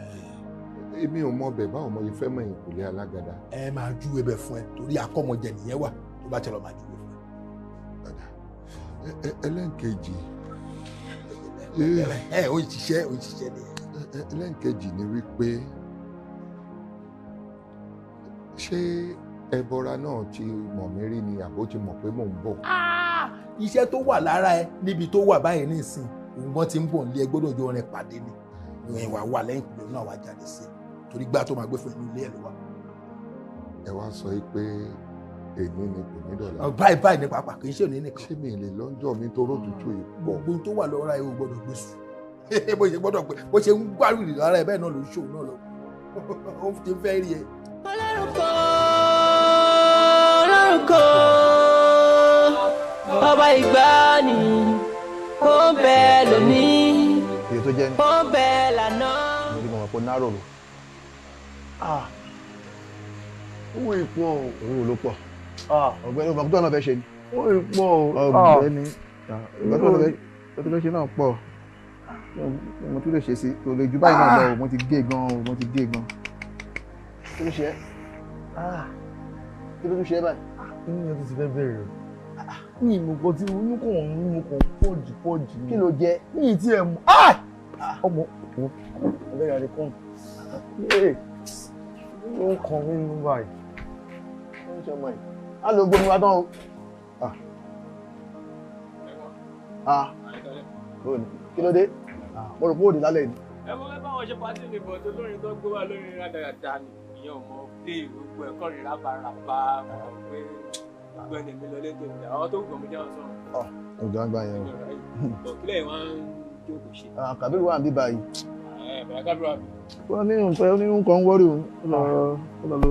Èmi ò mọ bẹ̀, báwo mo yẹ fẹ́ mọ ìkùlé alágàdá. Ẹ máa júwe bẹ̀ fún ẹ, torí akọ́mọjẹ nìyẹn wà, tó bá tẹ lọ máa júwe fún ẹ. Ẹlẹ́nkejì. Ẹ ó ṣiṣẹ́, ó ṣiṣẹ́ ni. Ẹlẹ́nkejì ni wípé ṣé ẹbọra náà ti mọ̀ mí rí ni àbó ti mọ̀ pé mò ń bọ̀. Iṣẹ́ tó wà lára ẹ níbi tó wà báyìí nísìn, òun gan ti ń bọ̀ nílé, ẹ gbọ́dọ̀ jọ rìn pàdé ni. Ìwọ̀n ìwà wà lẹ́yìn kùlé náà wà jáde sí i, torí gbá tó máa gbé fún inú ilé ẹ ló wà. Ẹ wá sọ pé èmi ni kò ní dọ̀la. Báyìí báyìí ní pàápàá, kì í ṣe òní nìkan. Ṣé mi lè lọ́jọ́ mi tó rótútù yìí pọ̀? Gbogbo tó wà lọ́ra ẹ ò gbọ́dọ̀ gbé sùn. Bó ṣe gbọ́dọ̀ pé bó ṣe ń gbárùrì lára ẹ bẹ́ẹ̀ náà ló ń ṣòun náà lọ, ó ti fẹ́ rí ẹ. Ọlọ́run kan ọba ìgbàanì, ó ń bẹ lónìí, èyí tó jẹ́ ní ó ń bẹ lánàá. Mo rí mọ̀ pé náró rò. Owó ìpọ̀ o. Owó ló pọ̀. Ọ̀gbẹ́ni ọmọ tó náà fẹ́ ṣe ni. Owó ìpọ̀ o. Ọ̀gbẹ́ni ọ̀gbẹ́ni tó fẹ́ ṣe náà pọ̀. Mo tún lè ṣe sí kò lè ju báyìí náà lọ o, mo ti gé gan o, mo ti gé gan. Kí ló ṣe é? Kí ló tún ṣe é báyìí? Inú yẹn tó ti fẹ́ bẹ̀rẹ̀ o. Mi ìmọ̀ kan tí inú kàn ń mú kàn pọ̀jù pọ̀jù. Kí ló jẹ? Mi ì tiẹ̀ mọ̀. Ọmọ ọ̀bẹ̀rẹ̀ àdé kàn. Ó ń kàn mí nínú báyìí. Ó ń ṣe ọmọ yìí. Á lo gbomi wa tán o. Kí ló dé? Mo rò pé òde lálẹ́ ni. Ẹ mọ fẹ́ báwọn ṣe pàtí ní bọ̀ tó lórin tó gbé wá lórí rádaràda ni ìyẹn ò mọ plé gbogbo ẹ̀kọ́ rẹ̀ rábaràba mọ̀ pé gbogbo ẹni mi lọ létò ìjà àwọn tó gbọ̀n mi jẹ́ wọn sọ̀rọ̀. Ọ̀gá ń gbà yẹn o. Bọ̀ kílẹ̀ wọn ń jókòó ṣe. Kàbírù wà ń bí báyìí. Ẹ bẹ̀rẹ̀ Kábírù wà bí. Wọ́n ní nǹkan ó ní nǹkan ń wọ́rì o, ó lọ lo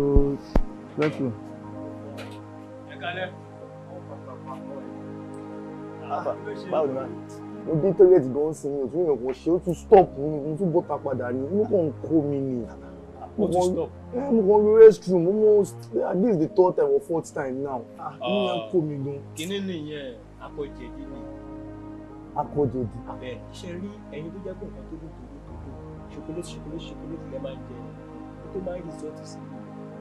restroom. Ẹ kalẹ̀. Báwo ni báyìí? Mo dé toilet gan sin mi ò tún yàn kàn ṣe, ó tún stop mi, mo tún bọ́ta padà ní, mo kàn ń kó mi ni. Ó tún stop. Mo kàn lo restroom almost at least the third time or fourth time now. Inú yẹn kó mi gan. Kínní nìyẹn, akọ̀jẹ̀dí ni. Akọ̀jẹ̀dí. Bẹ́ẹ̀ ṣe rí ẹyin tó jẹ́ pé nǹkan tó dùn tó dùn tó dùn ṣokolóòtì ṣokolóòtì ṣokolóòtì lẹ máa ń jẹ kó tó máa ń rìsọ́ọ̀tì sí i.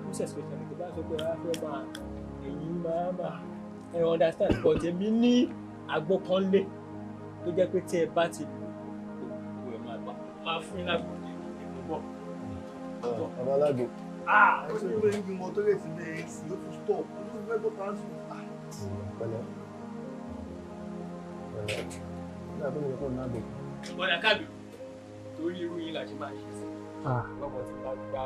Most especially tó bá sọ pé wàá fẹ́ máa ẹ̀yin máa máa ẹ understand, but èmi ní àgbo kan lé tó jẹ́ pé tí ẹ bá ti lò gbogbo ẹ̀ máa gbà máa fún yín lágbo jẹ bọ̀. Bàbá alágbo. Ó ṣe ìwé ń gbìmọ̀ tó lè ti bẹ̀rẹ̀ sí ó tún stop ó tún fẹ́ gbọ́ tán sùn. Pẹ̀lẹ́ pẹ̀lẹ́ nígbà tó lè kó ní àgbo. Bọ́dà Kábírù torí irú yín la ṣe máa ṣe sí lọ́mọ tí bá gbá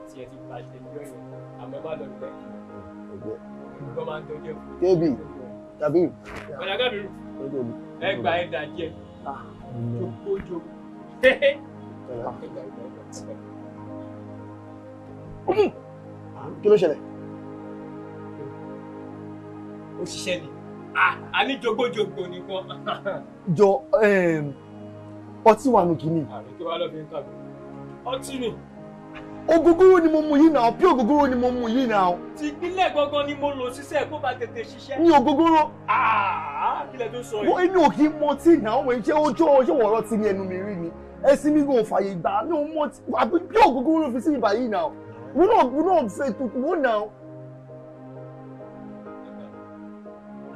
tí ẹ ti bá ṣe ní ọ̀yẹ́ àmọ́ ẹ má lọ lẹ́yìn ìgbọ́n máa ń tọ́jú ẹ̀kú. Kébì Kábírù. Bọ́dà Kábírù ẹ gba ẹ dà díẹ̀ jókòó. Kí ló ṣẹlẹ̀? Ó ṣiṣẹ́ ni a ní jogbojogbo nìkan. Jọ ọtí wà nù kínní. Àbí kí wàá lọ fi ń kàwé ọtí ni. Ògógóró ni mo mu yìí náà, bí ògógóró ni mo mu yìí náà. Ti ìpínlẹ̀ gangan ni mo lò ṣiṣẹ́ kó bá tètè ṣiṣẹ́. Ní ògógóró. Kílẹ̀ tó sọ yìí. Wọ́n inú òkì mọ tí náà wọ́n ṣé ojú ọjọ́ wọ̀rọ̀ ti ní ẹnu mi rí ni. Ẹ̀sìn mi kò fàyè gbà ní òun mọ tí àbí bí ògógóró fi sí ìbà yìí náà. Wọ́n náà fẹ́ tuntun wọ́n náà.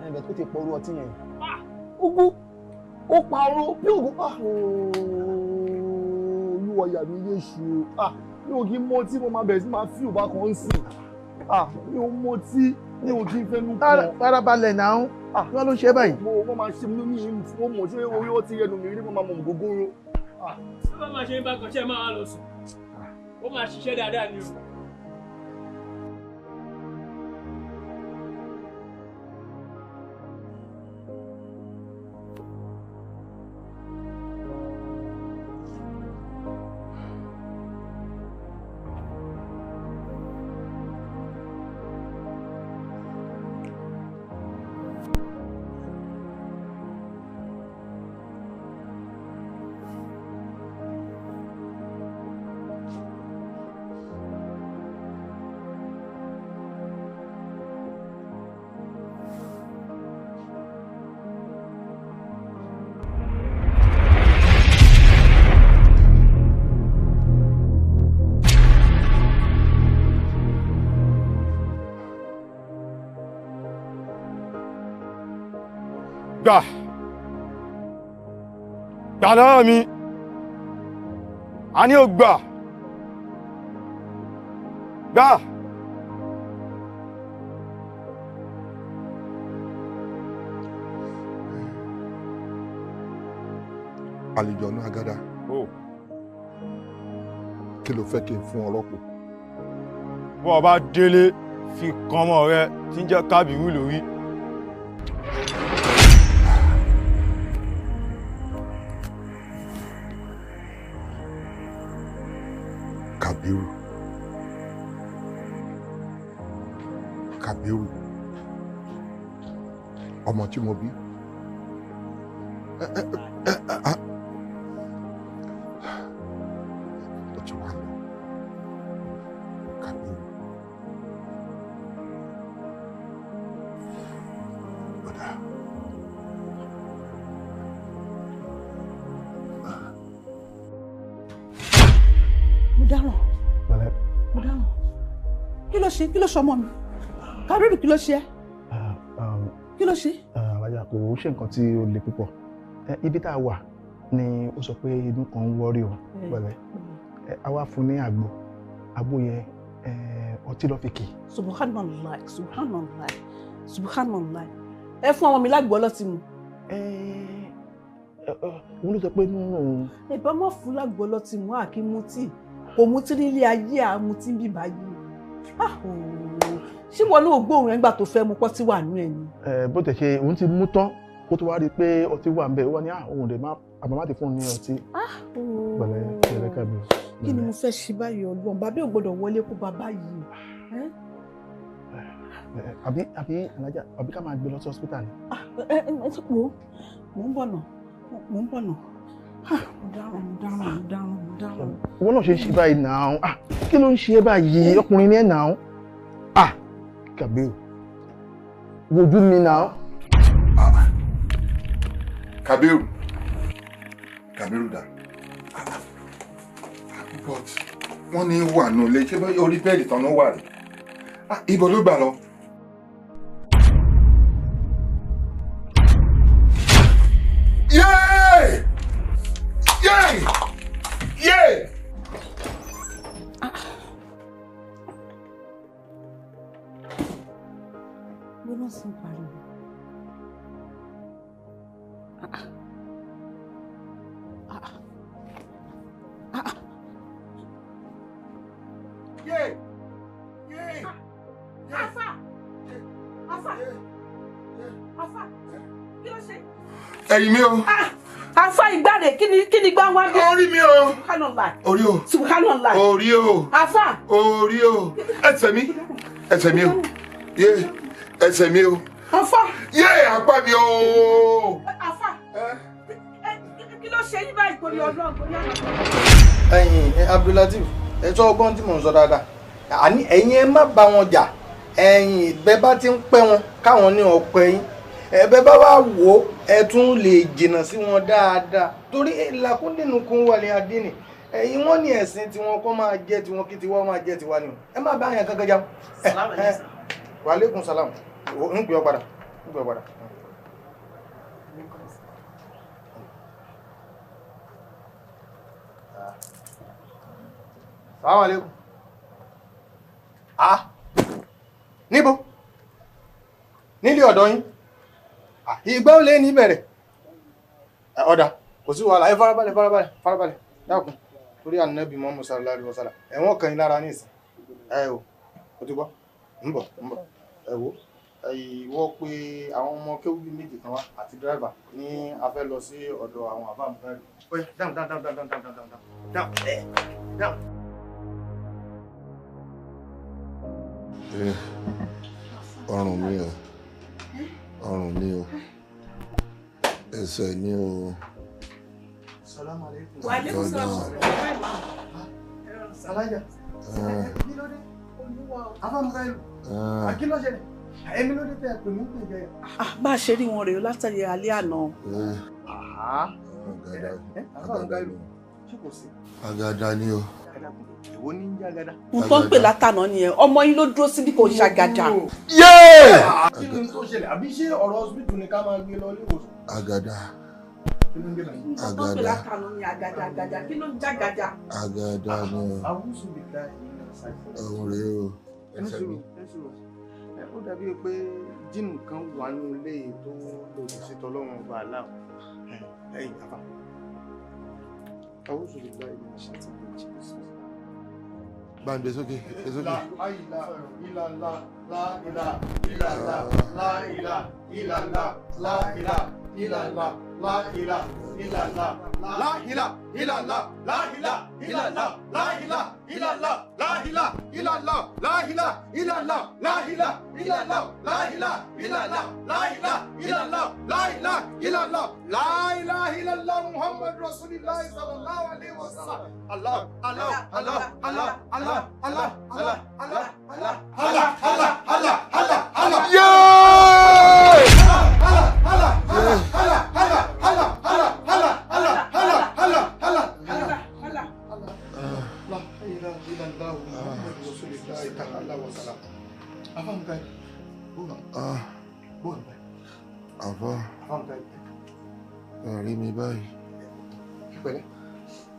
Ẹ̀bẹ̀ tó ti pọ̀ orú ọtí yẹn. Ogún ó pa oró bí ògùn. Olúwa yà mí yéṣu o. Mi ò kí mọ tí mo máa bẹ̀rẹ̀ sí máa fi òbá kan sìn. Mi ò mọ tí mi ò kí ń fẹnu kàn. Farabalẹ̀ náà, kí wọ́n ló ń ṣe báyìí? Mo wọ́n máa ṣe mí ní mo mọ̀ ṣé orí ọtí ẹnu mi rí mo máa mọ̀ gógóró. Ṣé wọ́n máa ṣe ń bá kan ṣe máa lọ sùn? Ó máa ṣiṣẹ́ dáadáa ni o. Gbà gbà lọ́wọ́ mi, a ní o gbà gbà. Àlejò ọ̀nà agada, kí ló fẹ́ kí n fún ọ rọ́pò? Bó o bá délé fi kan ọmọ rẹ tí ń jẹ́ Kábírù lórí. Kabiru. Kabiru. Ọmọ tí mo bí. Ó ti wá lọ. Kabiru. Ọ̀dà. Mo dáràn. Mo dáràn. Kí ló ṣe? Kí ló ṣe ọmọ mi? Kabiru, kí ló ṣe ẹ́? Kí ló ṣe? Alájà, kò ṣe nǹkan tí ó le púpọ̀. Ibi tá a wà ni ó sọ pé inú kan ń wọ́rí o. Pẹ̀lẹ́, a wá fún ní àgbo. Àgbo yẹn, ọtí ló fi kì. Subhanallah, subhanallah, subhanallah. Ẹ fún ọmọ mi lágbo ọlọ́tí mu. Òun ló sọ pé nínú òun. Ẹ bá má fún lágbo ọlọ́tí mu, a kì í mutí. Kò mutí nílé ayé, à mutí bí báyìí. Ṣé wọn náà gbóhùn ẹgbà tó fẹ́ mu pọ́ tí wà nú ẹ ni? Bó tẹ̀ ṣe òun ti mú tán kó tó wá rí i pé ọtí wà ń bẹ̀, ó wá ní òun lè má àbá má ti fún un ní ọtí. Pẹ̀lẹ́ pẹ̀lẹ́ Kabiru. Kí ni mo fẹ́ ṣe báyìí Ọlọ́run? Bàbá ò gbọ́dọ̀ wọlé kó bàbá yìí. Àbí alájà, àbí ká máa gbé lọ sí hospital ni? Ẹ wo, mò ń bọ̀ nà, mò ń bọ̀ nà. Mo dáràn, mo dáràn, mo dáràn, mo dáràn. Ìwọ náà ṣe ń ṣe báyìí náà. Kí ló ń ṣe báyìí? Ọkùnrin ni ẹ̀ náà. Kabiru, wojú mi náà. Kabiru, Kabiru dà. But wọ́n ní wà nù lé, ṣé orí bẹ́ẹ̀dì tán ló wà rí? Ibo ló gbà lọ? Yéé! Yéé! Yéé! Gbóná sí ń pariwo. Yéé! Yéé! Afa! Afa! Afa! Kí ló ṣe? Ẹ̀yìn mi o. Afa, ìgbàre, kí ni gbá wá bí? Orí mi o. Subhanallah. Orí o. Subhanallah. Orí o. Afa. Orí o. Ẹsẹ̀ mi. Ẹsẹ̀ mi o. Yéé! Ẹsẹ̀ mi o. Afa. Yéé, apá mi o. Afa. Kí ló ṣe yín báyìí torí Ọlọ́run, torí Ọlọ́run? Ẹ̀yin Abdulateef, ẹ sọ ọgbọ́n tí mò ń sọ dáadáa. Àní ẹ̀yin ẹ má bá wọn jà. Ẹ̀yin ìbẹ́ bá ti ń pẹ́ wọn káwọn ní ọ̀pẹ yín. Ẹ̀bẹ́ bá wà wò ó, ẹ tún lè jìnnà sí wọn dáadáa. Torí làkúndínnukún wà ní adínì. Ẹ̀yin wọ́n ní ẹ̀sìn tiwọn kọ́ máa jẹ́ tiwọn, kí tiwọn máa jẹ́ tiwa ni o. Ẹ má bá yẹn kankan jà. Wa alaikum salam. Ń pè ọ́ padà. Ń pè ọ́ padà. Salaam alaikum. Ah, níbo? Nílé ọ̀dọ̀ yín? Ìgbà ó lé ní bẹ̀rẹ̀. Ọ̀dà, kò sí wàhálà. Ẹ farabalẹ̀, farabalẹ̀, farabalẹ̀. Dákun, torí Ànábì Muhammad sallallahu alaihi wasallam. Ẹ̀wọ̀n kan yín lára ní ìsìn. Ẹ o, o ti gbọ́. Ń bọ̀, ń bọ̀. Ẹ wo, ìwọ pé àwọn ọmọ kéwú bíi méjì kan wá àti dírẹ́fà ní a fẹ́ lọ sí ọ̀dọ̀ àwọn àbá mi. Oye, dáhùn, dáhùn, dáhùn, dáhùn, dáhùn, dáhùn, dáhùn, dáhùn. Ọrùn mi o, ọrùn mi o, ẹsẹ̀ ni o. Salaam alaikum. Wa alaikum salam. Alájà, kí ló dé? Afámúkáìlú, kí ló ṣẹlẹ̀? Èmi ló dé tẹ́ ẹ pè mí pè jẹ́. Bá a ṣe rí wọn rèé látàrí alẹ́ àná. Afámúkáìlú, ṣé kò sí? Àgàdà ni o. Èwo ní ń jẹ́ àgàdà? N tó ń pè látàná nìyẹn, ọmọ yín ló dúró síbi kò ṣàgàdà. Yéé! Kí ni tó ṣẹlẹ̀? Àbí ṣé ọ̀rọ̀ hospital ni ká máa gbé lọ ilé ìwòsàn? Àgàdà. Kí ló ń jẹ́ báyìí? N tó ń pè látàná ni àgàdà, àgàdà, kí ló ń jàgàdà? Àgàdà ni o. Àwùsù lè dá Òun rèé o. Ẹsẹ̀ mi. Ó dàbí pé jíìnù kan wà nínú ilé tó lòdì sí tọlọ́run ọba aláwọ̀. Ẹ̀yìn àfà. Àwùsù lè dá ìlú ṣàtìlẹ́yìn. Bá ń gbé sókè, gbé sókè. La ilaha illallah, la ilaha illallah, la ilaha illallah, la ilaha illallah, la ilaha illallah, la ilaha illallah, la ilaha illallah, la ilaha illallah, la ilaha illallah, la ilaha illallah, la ilaha illallah, la ilaha illallah, la ilaha illallah, la ilaha illallah, la ilaha illallah, Muhammad Rasulullah sallallahu alaihi wasallam. Allah, Allah, Allah, Allah, Allah, Allah, Allah, Allah, Allah, Allah, Allah, Allah, Allah, Allah. Yeah! Allah, Allah, Allah, Allah, Allah, Allah, Allah, Allah, Allah, Allah, Allah, Allah, Allah, Allah. La ilaha illallah Muhammad Rasulullah ta'ala wa salam. Afam kai. Bo. Àfá. Afam kai. Ẹ rí mi báyìí. Ẹ pẹ̀lẹ́.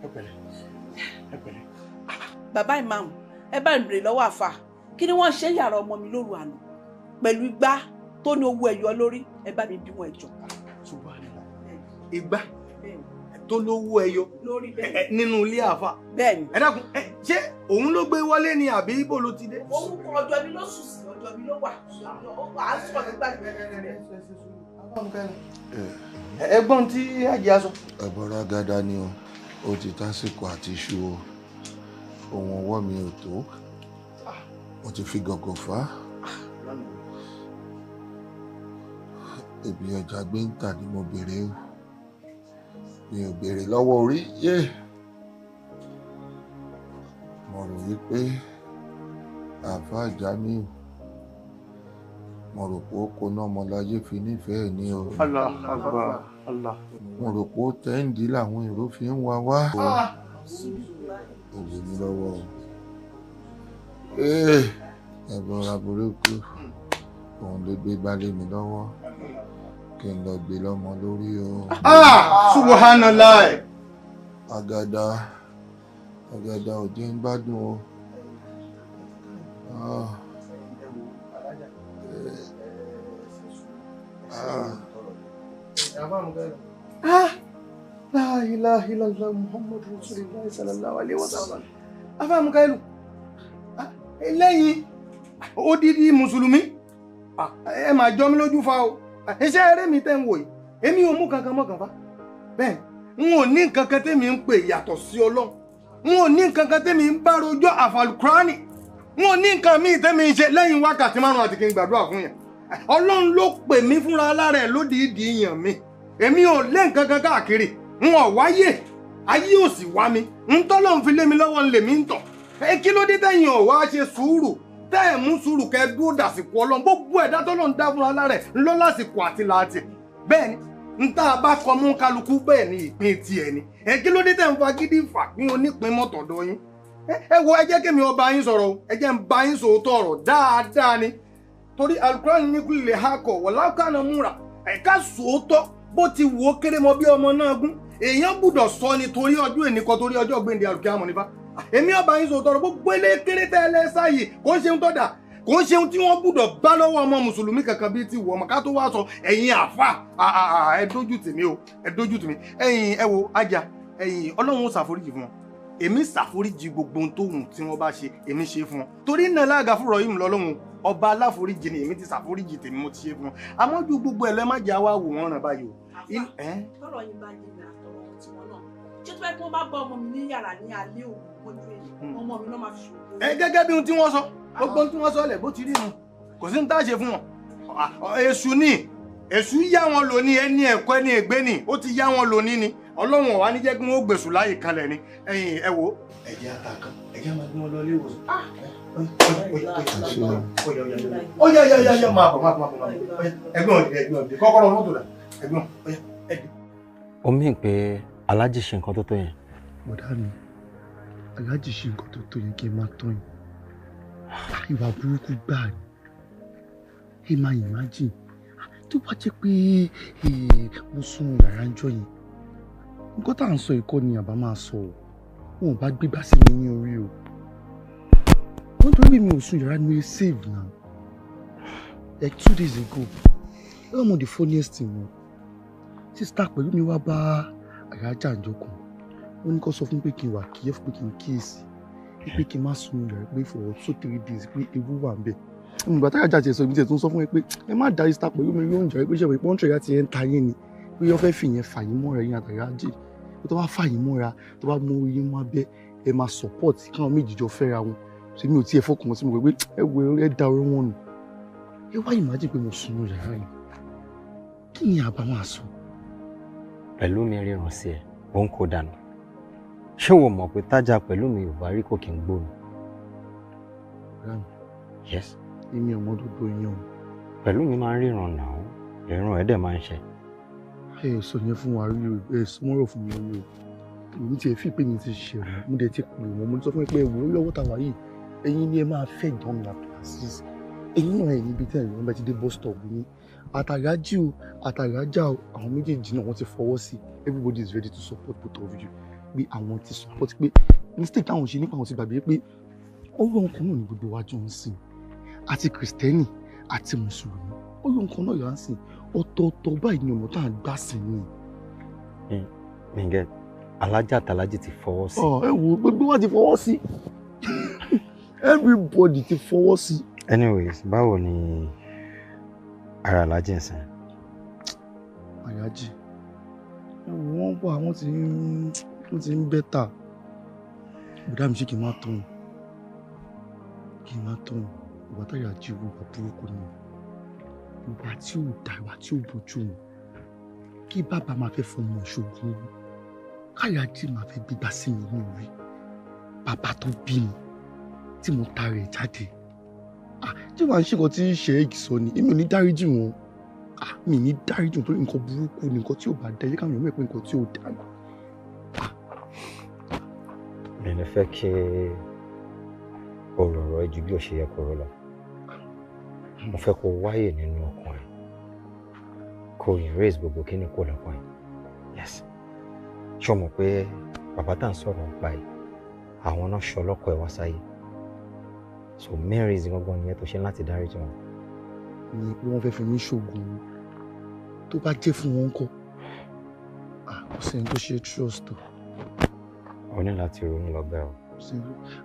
Ẹ pẹ̀lẹ́. Ẹ pẹ̀lẹ́. Bàbá ìmáàmù, ẹ bá ń bèrè lọ́wọ́ àfà. Kí ni wọ́n ṣe yàrá ọmọ mi lóru àná? Pẹ̀lú igbá tó ní owó ẹyọ lórí, ẹ bá mi bí wọn ẹjọ́. Subhanallah. Igbá tó lówó ẹyọ nínú ilé àfà. Bẹ́ẹ̀ni. Ẹ dákun, ṣé òun ló gbé wọlé ni àbí ibo ló ti dé? Òun kọ ọ̀dọ̀ mi ló sùn sí, ọ̀dọ̀ mi ló wà. À ń sọ̀rọ̀ nígbà ẹ̀gbọ́n tí àjẹ́ aṣọ. Ẹ̀bọ̀rọ̀ gada ni o, ó ti tásìkò àti iṣu o, ohun ọwọ́ mi ò tó, mo ti fi gọ̀gọ̀ fà á. Ibi ọjà gbé ń tà ni mo béèrè o, mi ò béèrè lọ́wọ́ orí yé. Mo rò wípé àáfàá Jamiu, mo rò pé ó koná ọmọláyé fi nífẹ̀ẹ́ ní o. Allah Akbar, Allah. Mo rò pé ó tẹ́ǹdì làwọn èrò fi ń wá wá. Ó wù mí lọ́wọ́ o. Ẹ̀bọ̀ra burúkú òun ló gbé gbálé mi lọ́wọ́ kí n lọ gbé lọ́mọ lórí o. Subhanallah. Àgàdà àgàdà ò jẹ́ ń gbádùn o. La ilaha illallah Muhammadu Rasulullah sallallahu alaihi wasallam. Afá Mukailu, lẹ́yìn odidi Mùsùlùmí, ẹ máa jọ mí lójú fa o. Iṣẹ́ eré mi tẹ́ ń wò yìí, èmi ò mú kankan mọ́ kan fa. Bẹ́ẹ̀, n ò ní nǹkan kan tẹ́mi ń pè yàtọ̀ sí Ọlọ́run. N ò ní nǹkan kan tẹ́mi ń bá rojọ́ àfàlùkúránì. N ò ní nǹkan míì tẹ́mi ń ṣe lẹ́yìn wákàtí márùn-ún àti kí n gbàdúrà fún yẹn. Ọlọ́run ló pè mí fúnra lára ẹ̀ lódìídìí yàn mi. Èmi ò lé nǹkan kan káàkiri. N ò wáyé, ayé ò sì wá mi. N tọ́lọ́run fi lé mi lọ́wọ́ ń lè mí ń tọ̀. Ẹ kí ló dé tẹ̀yìn ò wá ṣe sùúrù? Tẹ́ ẹ̀ mú sùúrù kẹ́ dúró dàsìkò Ọlọ́run. Gbogbo ẹ̀dá tọ́lọ́run dá fúnra lára ẹ̀ ńlọ lásìkò àti làátì. Bẹ́ẹ̀ ni, n tá a bá kọ mú kálukú bẹ́ẹ̀ ni ìpín tiẹ̀ ni. Ẹ kí ló dé tẹ̀ ń fagídí fà pín onípín mọ́tọ̀dọ̀ yín? Ẹ wo, ẹ jẹ́ kémi ọba yín sọ̀rọ̀ o. Ẹ jẹ́ ń bá yín sòótọ́ ọ̀rọ̀ dáadáa ni. Torí Al-Qur'an ní kúlẹ̀ ha kọ̀ wọ̀lá kánà múra. Ẹ̀ka sòótọ́ bó ti wò ó kéré mọ bí ọmọ náà gún. Èèyàn gbúdọ̀ sọ ni torí ọjọ́ ènìkan torí ọjọ́ gbèǹde àlùkìyámọ̀ nípa. Èmi ọba yín sòótọ́ ọ̀rọ̀ gbogbo elékeré tẹ́ ẹ lẹ́sà yìí kò ń ṣeun tó dà, kò ń ṣeun tí wọ́n gbúdọ̀ bá lọ́wọ́ ọmọ mùsùlùmí kankan bíi ti wù ọmọ ká tó wá sọ ẹ̀yin àfà ẹ dójú tì mí o, ẹ dójú tì mí. Ẹ̀yin ẹ wo ajá, ẹ̀yin Ọlọ́run ó ṣàforíjì fún wọn. Èmi ṣàforíjì gbogbo ohun tó wù tí wọ́n bá ṣe, èmi ṣe fún wọn. Torí náà láàgà fúnra yìí lọ́lọ́run ọba aláforíjì ni èmi ti ṣàforíjì tèmi mo ti ṣe fún wọn. Àmọ́ ju gbogbo ẹ̀ lọ, ẹ má jẹ́ àwa wò wọ́n ràn báyìí o. Tọ́rọ̀ yín bá yé mi àtọ̀rọ̀ tiwọn náà. Ṣé tó bá kí wọ́n bá bá ọmọ mi ní yàrá ní alẹ́ òru mọ́jú èyí, ọmọ mi náà máa fi ṣòro. Ẹ gẹ́gẹ́ bí ohun tí wọ́n sọ, gbogbo ohun tí wọ́n sọ lẹ̀ bó ti rí nu, kò sí ní tá a ṣe fún wọn. Èṣù ni, èṣù yá wọn lò ní ẹni ẹ̀kọ́ ẹni ègbé ni, ó ti yá wọn lò ní ni. Ọlọ́run ọ̀wá ní jẹ́ kí wọ́n gbèsù láyè kalẹ̀ ni. Ẹ̀yin ẹ wo. Ẹ jẹ́ àtàkàn, ẹ jẹ́ máa gbé wọn lọ ilé ìwòsàn. Ó yá yá yá yá máa bọ̀ máa bọ̀ máa bọ̀. Ẹgbẹ́ òdì ẹgbẹ́ òdì kọ́kọ́rọ́ mọ́tò rà ẹgbẹ́ òdì ẹdì. Ó mìn pé Aláàjì ṣe nǹkan tó tó yẹn. Bọ̀dá mi, Aláàjì ṣe nǹkan tó tó yẹn kí n máa tán yín. Ìwà burúkú gbáà ni. Ẹ máa imagine tó bá jẹ́ pé mo sùn yàrá ń jọ yẹn. Nǹkan tá à ń sọ ìkọ́ ni àbá máa sọ ọ́. Wọn ò bá gbégbá sí mi ní orí o. Wọ́n torí pé mi ò sùn yàrá ni mo save now. Like 2 days ago. Ẹ mọ̀ the funniest thing o. Sister pẹ̀lú mi wá bá àyájà àjọ kan. Ó ní kó sọ fún pé kí n wà kíyẹ́ fún pé kí n kíyèsí. Pé kí n má sùn yàrá pé for 2-3 days pé ewu wà ńbẹ̀. Ìgbà táyà jà tiẹ̀ sọ ibi tiẹ̀ tó ń sọ fún mi pé ẹ má dá sister pẹ̀lú mi lóúnjẹ pé ṣẹ̀wẹ̀ pọ́ńtù ẹ̀yà ti ẹ̀ ń ta yín ni. Pé wọ́n fẹ́ fìyẹn fà yín mọ́ra yín àtàyájì. Pé tó bá fà yín mọ́ra, tó bá mú yín mọ́ abẹ́, ẹ máa support káwọn méjì jọ fẹ́ra wọn. Ṣé mi ò tiẹ̀ fọkàn sí mi pé ẹ wo ẹ da ọ̀rọ̀ wọn nù. Ẹ wá imagine pé mo sùn ní yàrá yìí. Kí ni àbá máa sọ? Pẹ̀lú mi ríran sí ẹ, ó ń kó dànù. Ṣé wo mọ̀ pé tájà pẹ̀lú mi ò bá rí kò kí n gbó mi? Yes. Èmi ò mọ gbogbo yẹn o. Pẹ̀lú mi máa ń ríran náà, ìran ẹ̀ dẹ̀ máa ń ṣe. Ẹ sọ yẹn fún wa rí o, ẹ sọ mọ́rọ̀ fún mi rí o. Èmi tiẹ̀ fi pé mi ti ṣe rẹ̀, mo dẹ̀ ti pè wọ́n, mo sọ fún mi pé ẹ̀wò lọ́wọ́ ta wà yìí, ẹ̀yin ni ẹ máa fẹ́ ìdán mi Abdulaziz. Ẹ̀yin náà ẹ̀ níbi tí ẹ̀yin bá ti dé bus stop ní. Àtàgájì o, àtàgájà o, àwọn méjèèjì náà wọ́n ti fọwọ́ sí. Everybody is ready to support both of you. Pé àwọn ti support pé mistake táwọn ṣe nípa àwọn ti gbàgbé pé Ọlọ́run kan náà ni gbogbo wa jọ ń sìn. Àti Kìrìsìtẹ́nì àti Mùsùlùmí. Ọlọ́run kan náà yà ń sìn. Ọ̀tọ̀ọ̀tọ̀ báyìí ni ọ̀nà tá à ń gbà sìn ni. Mingẹ, alájà àtàlájì ti fọwọ́ sí. Ẹ wo gbogbo wa ti fọwọ́ sí. Everybody ti fọwọ́ sí. Anyways, báwo ni ara alájì ń sìn? Àyájì, wọ́n wà, wọ́n ti ń bẹ́tà. Bùdá mi ṣe kí n má tọ̀hún. Kí n má tọ̀hún. Ìwà táyà jí wo ìwà burúkú ni. Ìwà tí ò da, ìwà tí ò bójú mu. Kí bàbá máa fẹ́ fọmọ ṣògùn owó. Káyàjí máa fẹ́ gbégbá sí mi ní orí. Bàbá tó bí mi tí mo ta rẹ̀ jáde. Tí wàá ń ṣe nǹkan tí Sheikh sọ ni, èmi ò ní dáríjì wọn. Mi ní dáríjì wọn torí nǹkan burúkú ni nǹkan tí ò bá dá, ẹ jẹ́ káwọn èèyàn mọ̀ pé nǹkan tí ò dá ni. Mi ní fẹ́ kí o rọ̀rọ̀ ju bí ó ṣe yẹ kó rọ̀ lọ. Mo fẹ́ kó wáyè nínú ọkàn ẹ̀, kó erase gbogbo kíní kó lọ́kàn ẹ̀. Yes. Ṣé o mọ̀ pé bàbá tá à ń sọ̀rọ̀ nípa ẹ̀, àwọn náà ṣọ ọlọ́kọ̀ ẹ̀ wá sáyé. So main reason gangan nìyẹn tó ṣe láti dáríjì wọn. Ní pé wọ́n fẹ́ fi mí ṣoògùn owó. Tó bá jẹ́ fún wọn ńkọ́? Kò sẹ́ni tó ṣe trust o. O ní láti ronú lọ bẹ́ẹ̀ o.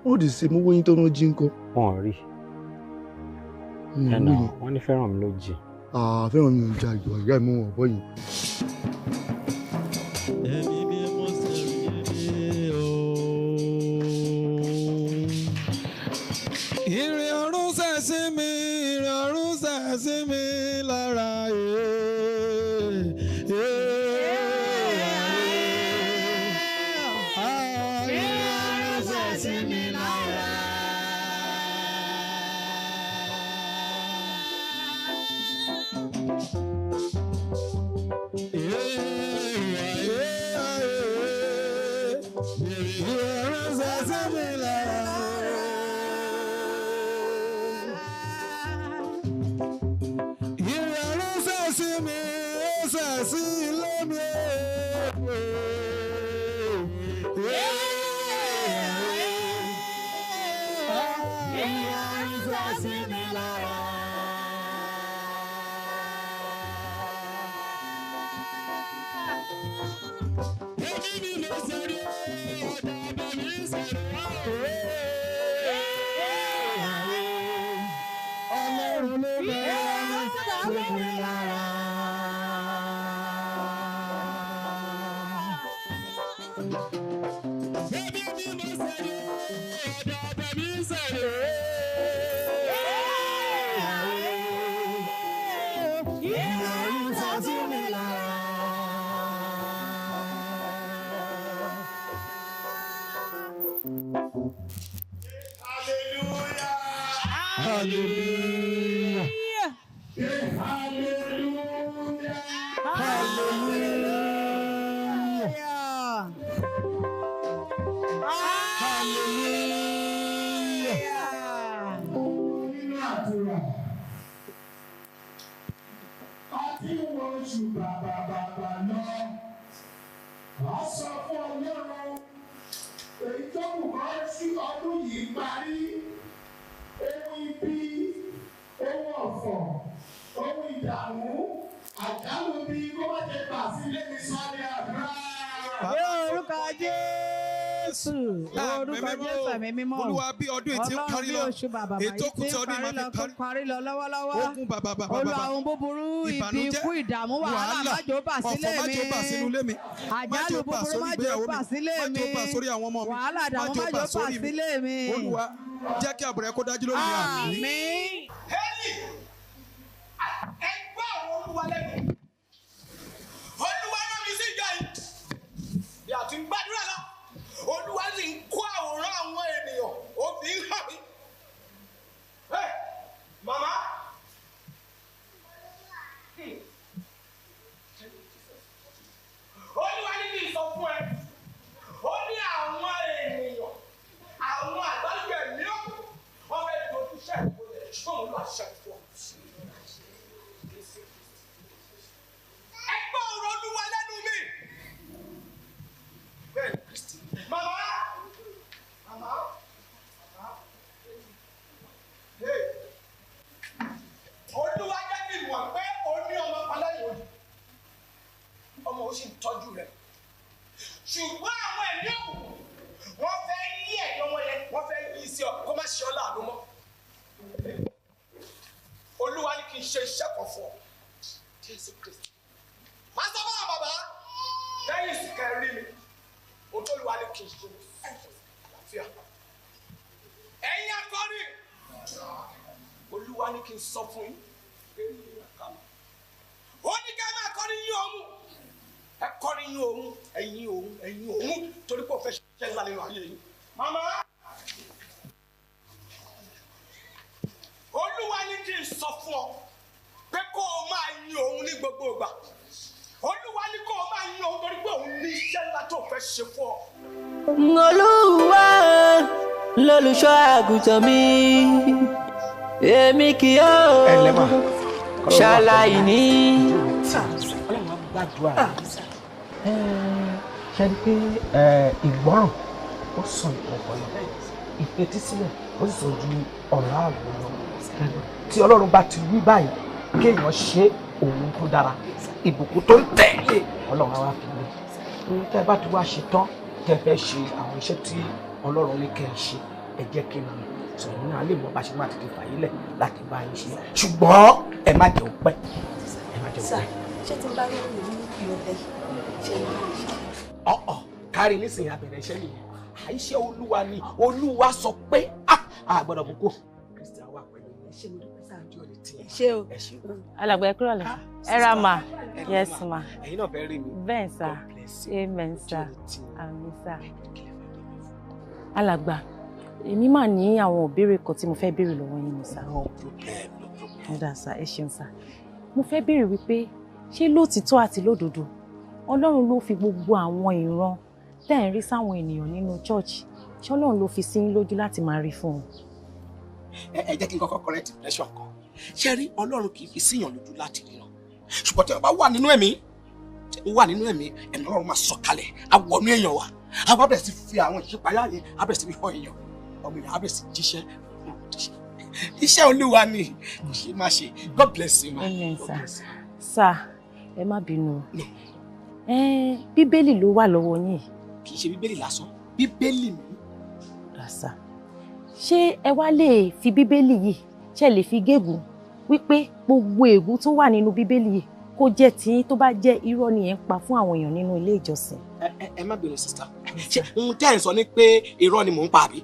Wọ́n dì sí mú wóyin tó ń jí ńkọ́. Wọ́n rí. Ẹnà wọ́n ní fẹ́ràn mi ló jì. Fẹ́ràn mi ò ja ìwà ìyá mi wọ̀n bọ́ yìí. Ẹ̀mí mímọ́ sẹ́rí o. Ìrìn ọ̀run sẹ̀ sí mi, ìrìn ọ̀run sẹ̀ sí mi lára Ìrìn ọ̀run sẹ̀ sí mi lára. Ìrìn ọ̀run sẹ̀ sí mi lára. Ìrìn ọ̀run sẹ̀ sí mi, ó sẹ̀ sí ilé mi. Ìrìn ọ̀run sẹ̀ sí mi lára. Èmi ni mo sọ̀rọ̀, ọ̀dà bàbá mi sọ̀rọ̀ wá. Ọlọ́run ló bẹ̀rẹ̀ sí mi lára. Èmi ni mo sọ̀rọ̀, ọ̀dà bàbá mi sọ̀rọ̀. Ìrìn ọ̀run sẹ̀ sí mi lára. Hallelujah. Hallelujah. Hallelujah. Hallelujah. Nínú àdúrà, a ti ń wọ oṣù bàbà bàbà lọ. A sọ fún Ọlọ́run, èyí tó kù kọ́ sí ọdún yìí parí. Ohun ibi, Mímọ́. Olúwa, bí ọdún yìí ti ń parí lọ, ètò kù tí ọdún yìí máa fi parí lọ lọ́wọ́lọ́wọ́. Ogun bàbà bàbà Olúwa, bàbà. ohun búburú, ibi, Ìbànújẹ́, ikú, ìdààmú, wàhálà, wàhálà, má jò bà ọ̀fọ̀ sílé má mi. jò bà sínú ilé mi. Má Àjálù jò bà búburú sórí má jò ìgbéyàwó mi. bà sílé Má mi. jò bà sórí àwọn ọmọ mi. Wàhálà, Má ìdààmú jò má bà jò bà sórí mi. sílé mi. Olúwa, jẹ́ kí ààbò rẹ kó dájú lórí mi. Àmín. Hélì, ẹ gbọ́ ọ̀rọ̀ Olúwa lẹ́nu. Olúwa rán mi sí ìjọ yìí. Bí a ti ń gbàdúrà lọ, Olúwa sì ń kó àwòrán àwọn ènìyàn, ó fi ń hàn mí. Ẹ, màmá. Olúwa ní kí n sọ fún ẹ. Ó ní àwọn ènìyàn, àwọn àgbálùkù ẹ̀mí òkùnkùn, wọ́n fẹ́ dojú iṣẹ́ ìwọlẹ̀ ṣùgbọ́n òun ló àṣẹ fún ọ. Ẹ gbọ́ ọ̀rọ̀ Olúwa lẹ́nu mi. Bẹ́ẹ̀ ni Kristi. Màmá! Màmá! Màmá! Hey! Olúwa jẹ́ kí n mọ̀ pé o ní ọmọ kan lẹ́yìn odi. Ọmọ ó sì ń tọ́jú rẹ̀. Ṣùgbọ́n àwọn ẹ̀mí òkùnkùn, wọ́n fẹ́ yí ẹ̀yọ́ wọn yẹn, wọ́n fẹ́ yí sí ọ kó má ṣe ọ́ láàánú mọ́. Olúwa ní kí n ṣe iṣẹ́ kan fún ọ. Jésù Kristi. Má sọ fún àwọn bàbá lẹ́yìn ìsìnkà rí mi. Ohun tó Olúwa ní kí n ṣe àlàáfíà. Ẹ̀yin akọrin. Olúwa ní kí n sọ fún yín. Ó ní ká máa kọrin yín òun. Ẹ kọrin yín òun, ẹ̀yin òun, ẹ̀yin òun torí pé ó fẹ́ ṣiṣẹ́ ńlá nínú ayé yín. Màmá. Olúwa ní kí n sọ fún ọ pé kó o máa yin òun ní gbogbo ìgbà. Olúwa ní kó o máa yin òun torí pé òun ní iṣẹ́ ńlá tó fẹ́ ṣe fún ọ. Olúwa lolùṣọ́ àgùntàn mi, èmi kì yóò ṣaláìní. Ọlọ́run á gbàdúrà rẹ̀. Ṣe ni pé ìgbọ́ràn ó sàn ọ̀pọ̀ lọ, ìfetísílẹ̀ ó sì sàn ju ọ̀rọ̀ ààbò lọ. Tí Ọlọ́run bá ti wí báyìí, kéèyàn ṣe òun tó dára, ìbùkún tó ń tẹ̀lé Ọlọ́run á wá fi lé. Tẹ́ ẹ bá ti wá ṣe tán, tẹ́ ẹ fẹ́ ṣe àwọn iṣẹ́ tí Ọlọ́run ní kẹ́ ẹ ṣe, ẹ jẹ́ kí n mọ̀ sọ̀rọ̀ náà lè mọ̀ bá ṣe máa tètè fàyè lẹ̀ láti bá yín ṣe. Ṣùgbọ́n ẹ má jẹ́ ó pẹ́, ẹ má jẹ́ ó pẹ́. Ṣé tí n bá rí òun ní ìrọ̀lẹ́ ṣe ni máa ṣe? Ọ̀ọ̀ kárí nísìnyí abẹ̀rẹ̀ iṣẹ́ nìyẹn. Àìṣe Olúwa ni Olúwa sọ pé a gbọ́dọ̀ mú kó. Kristi àwa pẹ̀lú yín. Ṣé mo dúpẹ́ sáà? Ojú ò lè tì í. Ṣé o? Ẹ ṣé o. Alàgbà, ẹ kúrò lẹ. Ẹ ra mà. Yes ma. Ẹ̀yin náà fẹ́ rí mi. Bẹ́ẹ̀ sà. Amen sà. Àmín sà. Alàgbà, èmi mà ní àwọn ìbéèrè kan tí mo fẹ́ béèrè lọ́wọ́ yín ni sà. No problem, no problem. Ó dà sà, ẹ ṣeun sà. Mo fẹ́ béèrè wípé ṣé lótìtọ́ àti lódodo Ọlọ́run ló fi gbogbo àwọn ìran tẹ́ ẹ̀ ń rí sáwọn ènìyàn nínú church, ṣé Ọlọ́run ló fi sí yín lójú láti máa rí fún wọn? Ẹ jẹ́ kí n kọ́kọ́ correct impression kan. Ṣé rí, Ọlọ́run kì í fi síyàn lójú láti ríran. Ṣùgbọ́n tí wọ́n bá wà nínú ẹ̀mí, tí wọ́n wà nínú ẹ̀mí, ẹ̀mí Ọlọ́run máa sọ̀kalẹ̀, á wọnú èèyàn wa. Á wá bẹ̀rẹ̀ sí fi àwọn ìṣípayá yẹn, á bẹ̀rẹ̀ sí fi hàn èèyàn. Ọmọ èèyàn á bẹ̀rẹ̀ sí jíṣẹ́. Iṣẹ́ Olúwa ni kò ṣe má ṣe. God bless you, ma. Amen God sir. bless you. Sir, ẹ má bínú. Bíbélì ló wà lọ́wọ́ yín. Kì í ṣe Bíbélì lásán, Bíbélì mi. Rasa. Ṣé ẹ wá lè fi Bíbélì yìí, ṣé ẹ lè fi gégùn wípé gbogbo ègún tó wà nínú Bíbélì yìí kó jẹ́ tiyín, tó bá jẹ́ irọ́ ni ẹ̀ ń pa fún àwọn èèyàn nínú ilé ìjọsìn? Ẹ má bínú, sister. Ṣé ohun tẹ́ ẹ̀ ń sọ ni pé irọ́ ni mò ń pa àbí?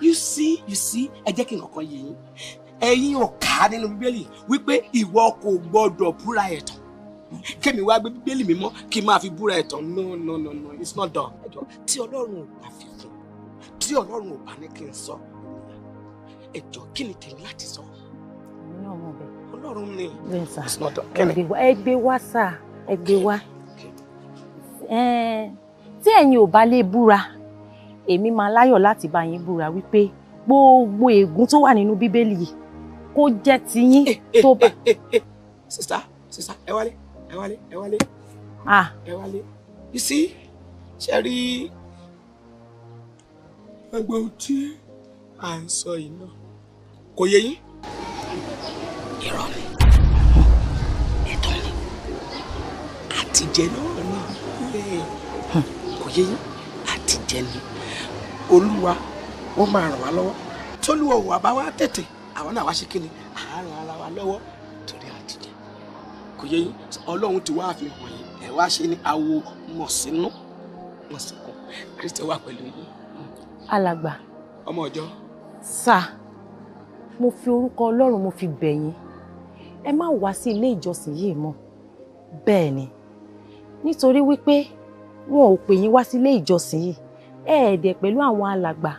You see, you see, ẹ jẹ́ kí nǹkan yé yín. Ẹ̀yin ò kà á nínú Bíbélì wípé ìwọ kò gbọdọ̀ búra ẹ̀tàn. Kémi wá gbé Bíbélì mímọ́ kí n máa fi búra ẹ̀tàn. No, no, no, no, it's not done. Ẹ jọ̀ọ́, tí Ọlọ́run ò bá fi fún, tí Ọlọ́run ò bá ní kí n sọ, ẹ jọ̀ọ́, kí ni tèmi láti sọ? Èmi náà mọ̀ bẹ́ẹ̀. Ọlọ́run ni. Bẹ́ẹ̀ sà. It's not done. Ẹ gbé wá, ẹ gbé wá sà, ẹ gbé wá. Tí ẹ̀yin ò bá lè búra, èmi máa láyọ̀ láti bá yín búra wípé gbogbo ègún tó wà nínú Bíbélì yìí kó jẹ́ tiyín tó bá. Sister, sister, ẹ wálé, ẹ wálé, ẹ wálé. Ah. Ẹ wálé. You see, ṣe rí gbogbo ohun tí à ń sọ yìí náà kò yé yín. Irọ́ ni, ẹ̀tàn ni, àtijẹ náà ni, kò yé yín, àtijẹ ni. Olúwa ó máa ràn wá lọ́wọ́. Tólúwa ò wá bá wá tètè, àwọn náà wá ṣe kíni, àárọ̀ ara wa lọ́wọ́ torí àtijọ́. Kò yẹ yín, Ọlọ́run ti wá fi hàn yín, ẹ wá ṣe ní awo mọ̀ sínú mọ̀ síkùn. Kristi wà pẹ̀lú yín. Alàgbà. Ọmọ ọjọ́. Sà, mo fi orúkọ Ọlọ́run mo fi bẹ̀ yín. Ẹ má wá sí ilé ìjọsìn yìí mọ́. Bẹ́ẹ̀ ni, nítorí wípé wọn ò pè yín wá sí ilé ìjọsìn yìí. Ẹ ẹ̀dẹ̀ pẹ̀lú àwọn alàgbà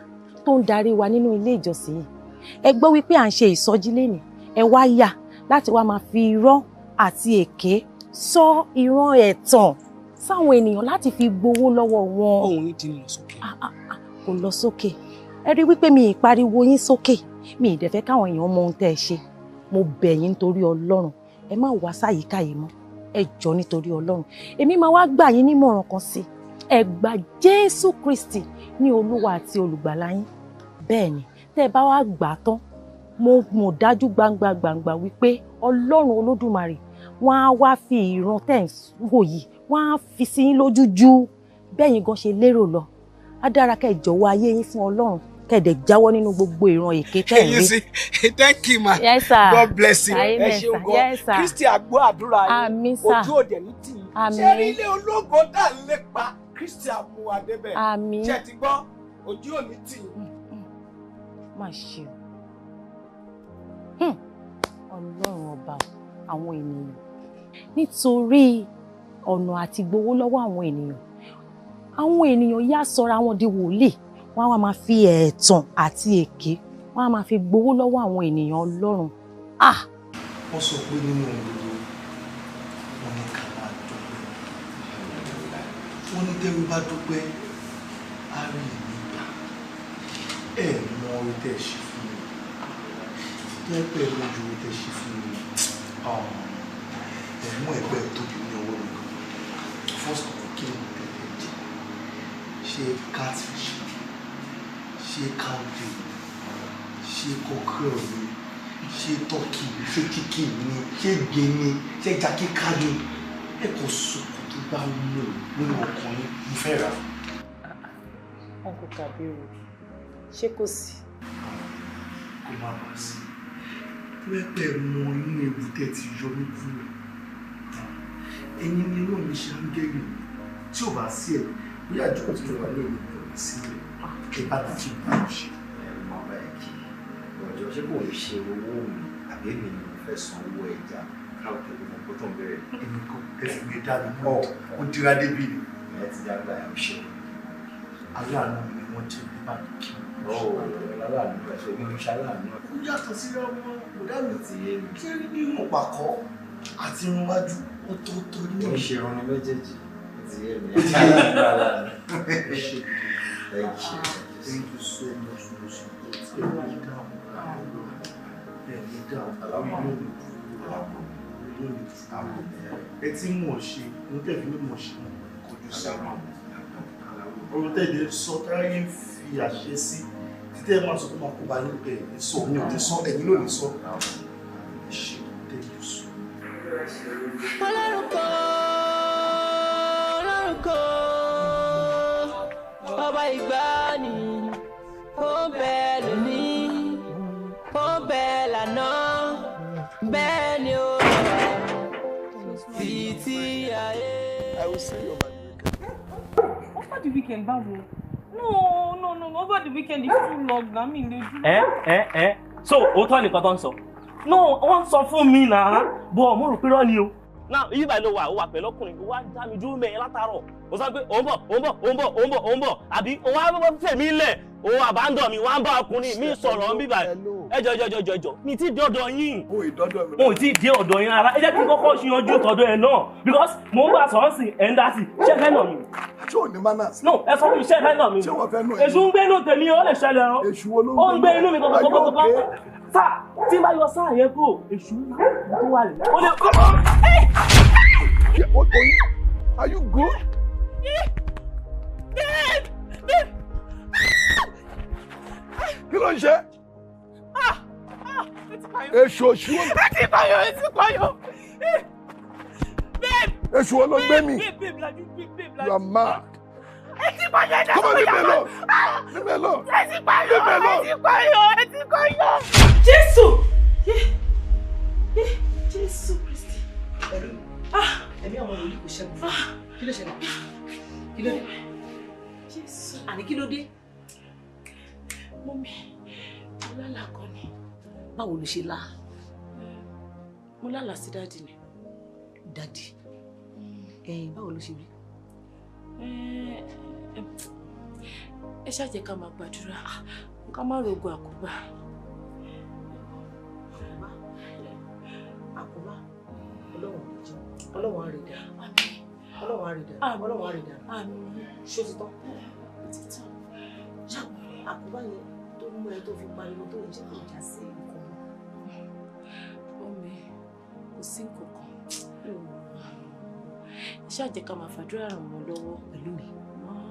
tó ń darí wa nínú ilé ìjọsìn yìí. Ẹ gbọ́ wípé à ń ṣe ìsọjí lénìí. Ẹ wá yà láti wá máa fi irọ́ àti èké sọ ìran ẹ̀tàn sáwọn ènìyàn láti fi gbowó lọ́wọ́ wọn. Ohun yìí ti ń lọ sókè. Kò lọ sókè. Ẹ rí wípé mi ì pariwo yín sókè. Mi ì dẹ̀ fẹ́ káwọn èèyàn mọ ohun tẹ́ ẹ ṣe. Mo bẹ̀ yín nítorí Ọlọ́run. Ẹ má wá sáyìíká yìí mọ́. Ẹ jọ̀ọ́ nítorí Ọlọ́run. Èmi máa wá gbà yín nímọ̀ràn kan sí. Ẹ gba Jésù Kristi ní Olúwa àti Olùgbàlà yín. Bẹ́ẹ̀ ni, tẹ́ ẹ bá wá gbà á tán, mo mọ̀ dájú gbangba gbangba wípé Ọlọ́run Olódùmarè wọ́n á wá fi ìran tẹ́ ẹ̀ ń wò yìí, wọ́n á fi sí yín lójú ju bẹ́yìn gan ṣe lérò lọ. Á dára kẹ́ ẹ jọ̀wọ́ ayé yín fún Ọlọ́run, kẹ́ ẹ dẹ̀ jáwọ́ nínú gbogbo ìran èké tẹ́ ẹ̀ ń rí. Thank you ma. Yes, sir. God bless you. Amen, Ẹ ṣeun sir. gan. Yes, sir. Kristi àgbọ́ àdúrà yín. Àmín, sir. Ojú òde ní tì yín. Àmín. Ṣé rí ilé ológo dà ń lépa? Kristi àmú wa débẹ̀. Àmín. Ṣé ti gbọ́? Ojú òní tì yín. Má ṣe o. Ọlọ́run ọba àwọn ènìyàn, nítorí ọ̀nà àti gbowó lọ́wọ́ àwọn ènìyàn, àwọn ènìyàn yá sọra wọn di wòlíì, wọ́n á wá máa fi ẹ̀tàn àti èké, wọ́n á máa fi gbowó lọ́wọ́ àwọn ènìyàn Ọlọ́run. Ah! Wọ́n sọ pé nínú ohun gbogbo wọ́n ní ká máa dúpẹ́. Wọ́n ní tẹ́rú bá dúpẹ́, á rí ìlú gbà. Ẹ mọ orí tẹ́ ẹ ṣe fún mi. Tó ẹ pẹ́ mọ ju orí tẹ́ ẹ ṣe fún mi. Ẹ mú ẹgbẹ́ tóbi ní ọwọ́ mi gan. First of all, kí ni mo tẹ̀lé jẹ? Ṣé catfish? Ṣé cowtail? Ṣé cockerel ni? Ṣé turkey ni? Ṣé chicken ni? Ṣé gbin ni? Ṣé ẹja kíká ni? Ẹ kò sọ̀kò tó bá mú nínú ọkàn yín, mo fẹ́ rà. Uncle Kabiru, ṣé kò sí? Kò má bàa sí. Tó bẹ́ẹ̀ pẹ́ mọ inú ewu tẹ́ ti yọ mí kúrò. Ẹ̀yin ni irú mi ṣe áńgẹ́lì mi. Tí ò bá sí ẹ̀, bóyá àjọkọ̀ tí mo wà ní èmi ò ní sílẹ̀. Ẹ bá mi tún bá mi ṣe. Ẹ má bá ẹ kí. Ọjọ́ ṣé kò ń ṣe owó mi àbí èmi ni mo fẹ́ san owó ẹja káwọn tẹ̀lé mọ̀ kó tó ń bẹ̀rẹ̀. Èmi kò ẹ fi mi dá mi mọ́. Mo dira débi ni. Ẹ ti dá gbà ẹ̀ ń ṣe. Aláàánú mi ni wọ́n jẹ́ bí bá mi kí. Ó aláàánú ẹ̀ ṣe bí mo ṣe aláàánú. Ó yàtọ̀ sí ọmọ bọ̀dá mi. Ti yé mi. Ṣé rí nínú pàkọ́ àti irun wájú ọ̀tọ̀ọ̀tọ̀ ní. Ó ṣe irun ní méjèèjì. Ó ti yé mi. Aláàánú aláàánú. Thank you. Thank you so much for your support. Ẹ ní dáhùn. Ẹ ní dáhùn. Ẹ tí mò ń ṣe, mo tẹ̀ fi ní mò ń ṣe, mo kọjú sí ọ̀rọ̀. Ọ̀rọ̀ tẹ̀lé sọ táyé ń fi àṣẹ sí. Títẹ́ ẹ máa sọ tó máa kó ba yín ẹ̀ ní sọ, mi ò ní sọ, ẹ̀yin ló ní sọ. Ẹ ṣe, thank you so much. Ọlọ́run kò, Ọlọ́run kò, ọba ìgbàanì, ó ń bẹ lónìí, ó ń bẹ lánàá, bẹ́ẹ̀ ni ó wà títí ayé. I will see you over the weekend. Over the weekend, báwo? No, no, no, over the weekend is too long. Na mi lè dúró. So, òótọ́ nìkan tó ń sọ. No, wọ́n sọ fún mi náà, bọ̀ mo rò pé rọ́ ni o. Now, yí báyìí ló wà, ó wà pẹ̀lú ọkùnrin, ó wá dá mi dúró mẹ́yìn látàárọ̀. Ó sọ pé òun bọ̀, òun bọ̀, òun bọ̀, òun bọ̀, òun bọ̀, àbí ó wá fẹ̀mí lẹ̀, ó àbándọ̀ mi, wá ń bá ọkùnrin mi sọ̀rọ̀ ń bíbà. Ẹ jọ jọ jọ jọ jọ, mi ti dé ọ̀dọ̀ yín. Mo ti dé ọ̀dọ̀ yín rárá. Ẹ jẹ́ kí n kọ́kọ́ ṣe yanjú tọ̀dọ̀ ẹ̀ náà because mo ń bá sọ̀rọ̀ sí ẹ̀ ń dá sí. Ṣé fẹ́ nà mí? Ṣé ò ní manners? No, ẹ sọ fún mi, ṣé fẹ́ nà mí? Ṣé wọ́n fẹ́ nà ẹ́? Èṣù ń gbé inú tèmi, ó lè ṣẹlẹ̀ o. Èṣù wo ló ń Ó ń gbé inú mi kọ̀kọ̀kọ̀kọ̀. Sáà tí n bá yọ sáà yẹn kúrò, èṣù ńlá tó wà lẹ̀. Ó lè. Are you good? Kí ló ń ṣe? Èṣù òṣù wo? Etí payọ̀, etí payọ̀. Èṣù wo ló gbé mi? You are mad. Ẹ ti pààyàn, ẹ dá Come on, leave me alone. Leave me alone. Ẹ ti pààyàn, Leave me ẹ alone. ti pààyàn, ẹ ti pààyàn. Jésù! Yé! Yé! Jésù Kristi. Ẹ̀mí àwọn wòlíì kò ṣẹ́gun fún mi. Kí ló ṣẹlẹ̀? Kí ló dé? Jésù. Àní kí ló dé? Mummy, mo lálàá kan ni. Báwo ló ṣe lá? Mo lálàá sí daddy ni. Daddy? Ẹ̀yin báwo ló ṣe rí? Ẹ ṣáà jẹ́ ká máa gbàdúrà, ká má rogo àkóbá. Àkóbá? Àkóbá? Ọlọ́run ò ní jẹ́. Ọlọ́run á rí dà. Ọlọ́run á rí dà. Ọlọ́run á rí dà. Ṣé ó ti tán? Ó ti tán. Ṣé àkóbá yẹn tó mú ẹ tó fi pariwo tó lè ṣe kò já sí nǹkan mọ́? Mummy, kò sí nǹkan kan. Ẹ ṣáà jẹ́ ká máa fàdúrà ràn wọ́n lọ́wọ́. Pẹ̀lú mi,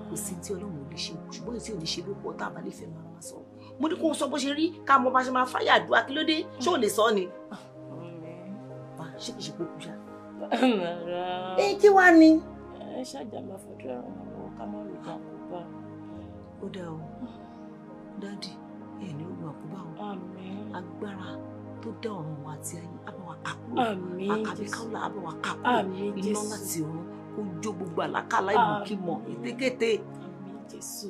kò sí tí Ọlọ́run ò lè ṣe, ṣùgbọ́n èyí tí ò ní ṣe ló pọ̀ tá a bá lè fẹ́ máa sọ. Mo ní kó o sọ bó ṣe rí, ká mọ bá ṣe máa fáyà àdúrà, kí ló dé? Ṣé ò lè sọ ni? Wá, ṣé kìí ṣe pé ó kú ṣá? Rárá. Ẹ kí wá ni? Ẹ ṣáà jẹ́ máa fàdúrà ràn wọ́n lọ́wọ́ ká má rogo àkóbá. Ó dáa o, daddy, ẹ ní rogo àkóbá o. Agbára tó dá ọ̀run wa àti ayé á bá wa kà kúrò. Àmín, Àkàbí Jésù. káwùlà á bá wa kà kúrò. Àmín, Iná Jésù. láti ọ̀run kó jó gbogbo àlákàlà ìmọ̀kímọ̀ ètékété. Àmín, Jésù.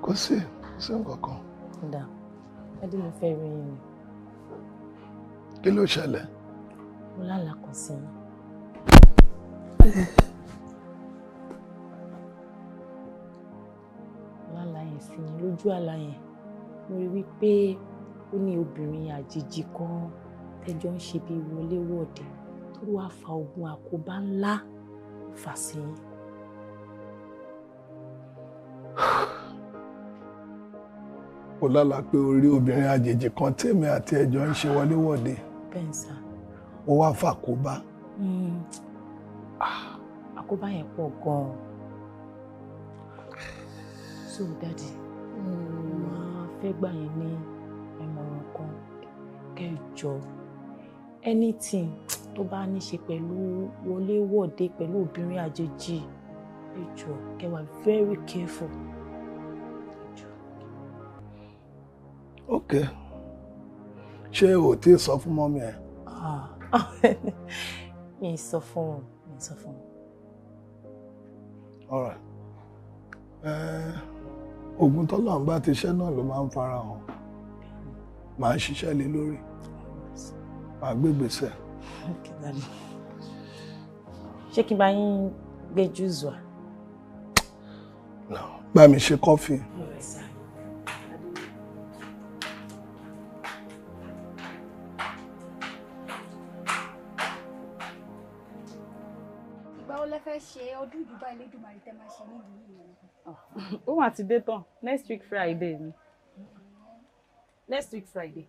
Kò sí, kò sí nǹkan kan. Dà, daddy mo fẹ́ rí yín ni. Kí ló ṣẹlẹ̀? Mo lálàá kan sí yín. Mo lálàá yẹn sí yín. Lójú àlá yẹn, mo rí wípé ó ní obìnrin àjèjì kan tẹ́jọ́ ń ṣe bí wọléwọ̀de tó wá fa ogun àkóbá ńlá fà sí yín. Ó lálàá pé o rí obìnrin àjèjì kan tèmi àti ẹjọ́ ń ṣe wọléwọ̀de. Bẹ́ẹ̀ sà. Ó wá fàkóbá. Àkóbá yẹn pọ̀ gan-an. So daddy, máa fẹ́ gbà yín ní ìmọ̀ràn kan kẹjọ. Anything tó bá ní ṣe pẹ̀lú wọléwọ̀de pẹ̀lú obìnrin àjèjì, ẹ jọ̀ọ́ kẹ́ wà very careful. Ok. Ṣé o tí ì sọ fún mummy ẹ? Mi sọ fún wọn, mi sọ fún wọn. All right. Ogun tọ́lọ́run bá ti ṣẹ́ náà ló máa ń fara hàn. Màá ṣiṣẹ́ lé lórí. Màá gbé ìgbésẹ̀. Okay, daddy. Ṣé kí n bá yín gbé juice wá? Bá mi ṣe kọ́fì. Ìgbà wo lẹ fẹ́ ṣe ọdún ìdúbà Elédùmarè tẹ́ máa ṣe nílùú yìí? Ó mà ti dé tán, next week Friday ni. Next week Friday.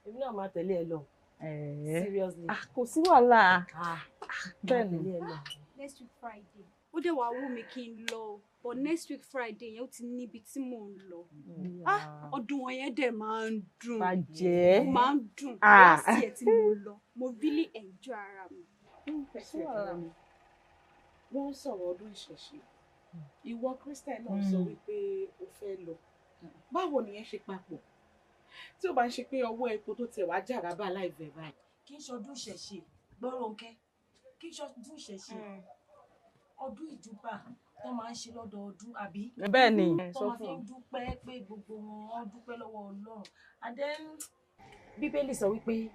Èmi náà máa tẹ̀lé ẹ lọ. Seriously. Kò sí wàhálà. Bẹ́ẹ̀ ni. Next week Friday. Ó dẹ̀ wá wù mí kí n lọ, but next week Friday yẹn ó ti níbi tí mò ń lọ. Ọdún wọn yẹn dẹ̀ máa ń dùn. Bàjẹ́. Ó máa ń dùn. Last year tí mo lọ, mo really enjoy ara mi. Wọ́n ń sọ̀rọ̀ ọdún ìṣẹ̀ṣe. Ìwọ Christian náà sọ wípé o fẹ́ lọ. Báwo nìyẹn ṣe papọ̀? Tí o bá ń ṣe pé ọwọ́ epo tó tẹ̀ wá jàrá bá láìpẹ́ báyìí. Kì í ṣe ọdún ìṣẹ̀ṣe, Gbọ́rọ̀ǹkẹ́. Kì í ṣe ọdún ìṣẹ̀ṣe. Ọdún ìjúbà tó máa ń ṣe lọ́dọọdún, àbí? Bẹ́ẹ̀ ni. Tó máa fi ń dúpẹ́ pé gbogbo wọn dúpẹ́ lọ́wọ́ Ọlọ́run. And then Bíbélì sọ wípé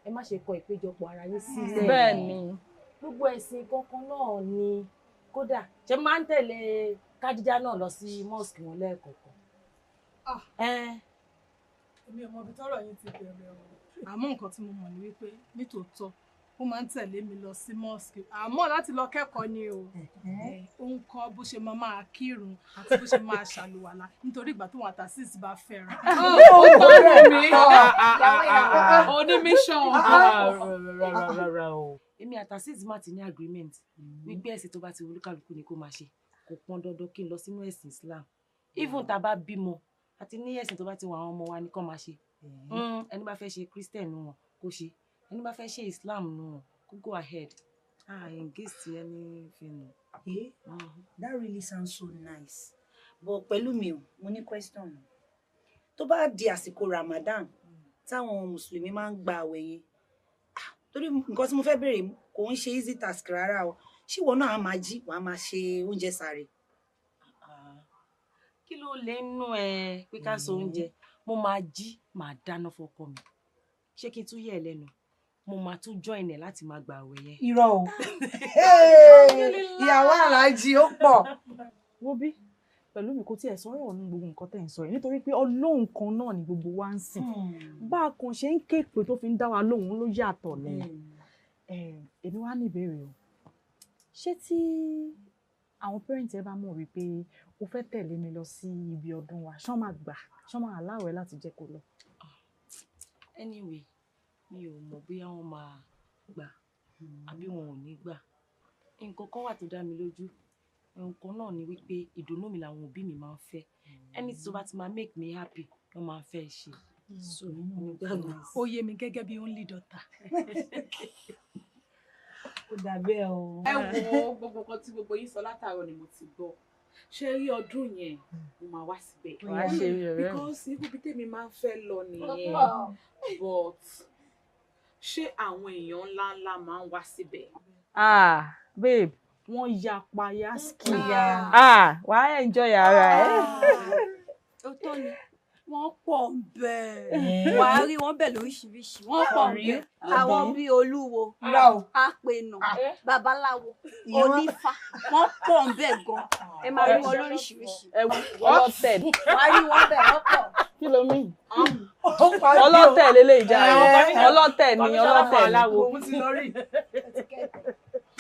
ẹ má ṣe kọ ìpéjọpọ̀ ara yín sílẹ̀. Bẹ́ẹ̀ ni. Gbogbo ẹ̀sìn kankan náà ni kódà ṣe máa ń tẹ̀lé Kádíjà náà lọ sí mosque wọn lẹ́ẹ̀kọ̀ọ̀kan. Èmi ò mọ ibi tọ́rọ̀ yín ti bẹ̀rẹ̀ o. Àmọ́ nǹkan tí mo mọ̀ ni wípé nítòótọ́ Ó máa ń tẹ̀lé mi lọ sí mosque, àmọ́ láti lọ kẹ́kọ̀ọ́ ni o. Ó ń kọ́ bó ṣe máa máa kírun àti bó ṣe máa ṣàlùwàlá nítorí ìgbà tó wà tá six bá fẹ́ràn. Ó tọrọ mi. Ó ní mission. Rárá o. Èmi àti Azeez má ti ní agreement wípé ẹ̀sìn tó bá ti olúkálukú ni kó máa ṣe. Kò pọn dandan kí n lọ sínú ẹ̀sìn Islam. Even tá a bá bímọ àti ní ẹ̀sìn tó bá ti wọ àwọn ọmọ wa ni kó máa ṣe. Ẹni bá fẹ́ ṣe Christian nù wọn kó ṣe, ẹni bá fẹ́ ṣe Islam nù wọn kó go ahead. Ah, engage to anything. Eh? That really sounds so nice. But pẹ̀lú mi o, mo ní question. Tó bá di àsìkò Ramadan, táwọn Mùsùlùmí máa ń gba àwẹ̀ yẹn. Ah, torí nǹkan tí mo fẹ́ béèrè kò ń ṣe easy task rárá o. Ṣé ìwọ náà á máa jí, wàá máa ṣe oúnjẹ sàárè? Kí ló lè nú ẹ pé ká sọ oúnjẹ? Mo máa jí, máa dáná fọ́kọ mi. Ṣé kí n tún yẹ̀ ẹ́ lẹ́nu? Mo máa tún join ẹ láti máa gba àwẹ̀ yẹn. Irọ́ o. Ìyàwó Aláàjì ó pọ̀. Wo bí pẹ̀lú mi kò tiẹ̀ sọ̀rọ̀ ní gbogbo nǹkan tẹ̀ ń sọ yìí nítorí pé Ọlọ́run kan náà ni gbogbo wa ń sìn. Bá a kan ṣe ń ké pé tó fi ń dá wa lóhùn ló yàtọ̀ ni. Èmi wá ní ìbéèrè o. Ṣé tí àwọn parents ẹ bá mọ̀ wípé o fẹ́ tẹ̀lé mi lọ sí ibi ọdún wa, ṣán máa gbà, ṣán máa aláwẹ̀ láti jẹ́ kó lọ? Anyway, mi ò mọ̀ bóyá wọ́n máa gbà àbí wọn ò ní gbà. Nǹkan kan wà tó dá mi lójú. Nǹkan náà ni wípé ìdùnnú mi làwọn òbí mi máa ń fẹ́. Anything tó bá ti máa make me happy, wọ́n máa ń fẹ́ ṣe. So, mo gbàgbọ́. Ó yé mi gẹ́gẹ́ bí only daughter. Ó dà bẹ́ẹ̀ o. Ẹ wo gbogbo nǹkan tí gbogbo yín sọ látàárọ̀ ni mo ti gbọ́. Ṣé rí ọdún yẹn mo máa wá síbẹ̀. Wàá ṣe rí ọ̀rẹ́ mi. Because ibi tèmi máa ń fẹ́ lọ nìyẹn. But ṣé àwọn èèyàn ńláńlá máa ń wá síbẹ̀? Ah, babe, wọ́n ya payaski. Ah, wàá enjoy ara ẹ. Ó tó ni, wọ́n pọ̀ ń bẹ̀. Wàá rí wọn bẹ̀ lóríṣiríṣi, wọ́n pọ̀ ń bẹ̀. Àwọn bíi olúwo, apènà, babaláwo, onífá, wọ́n pọ̀ ń bẹ̀ gan. Ẹ máa rí wọn lóríṣiríṣi. Ọlọ́tẹ̀. Wàá rí wọn bẹ̀, wọ́n pọ̀. Kí ló mean? Ọlọ́tẹ̀ lélẹ̀ ìjà rẹ̀. Ọlọ́tẹ̀ ni, ọlọ́tẹ̀ ni.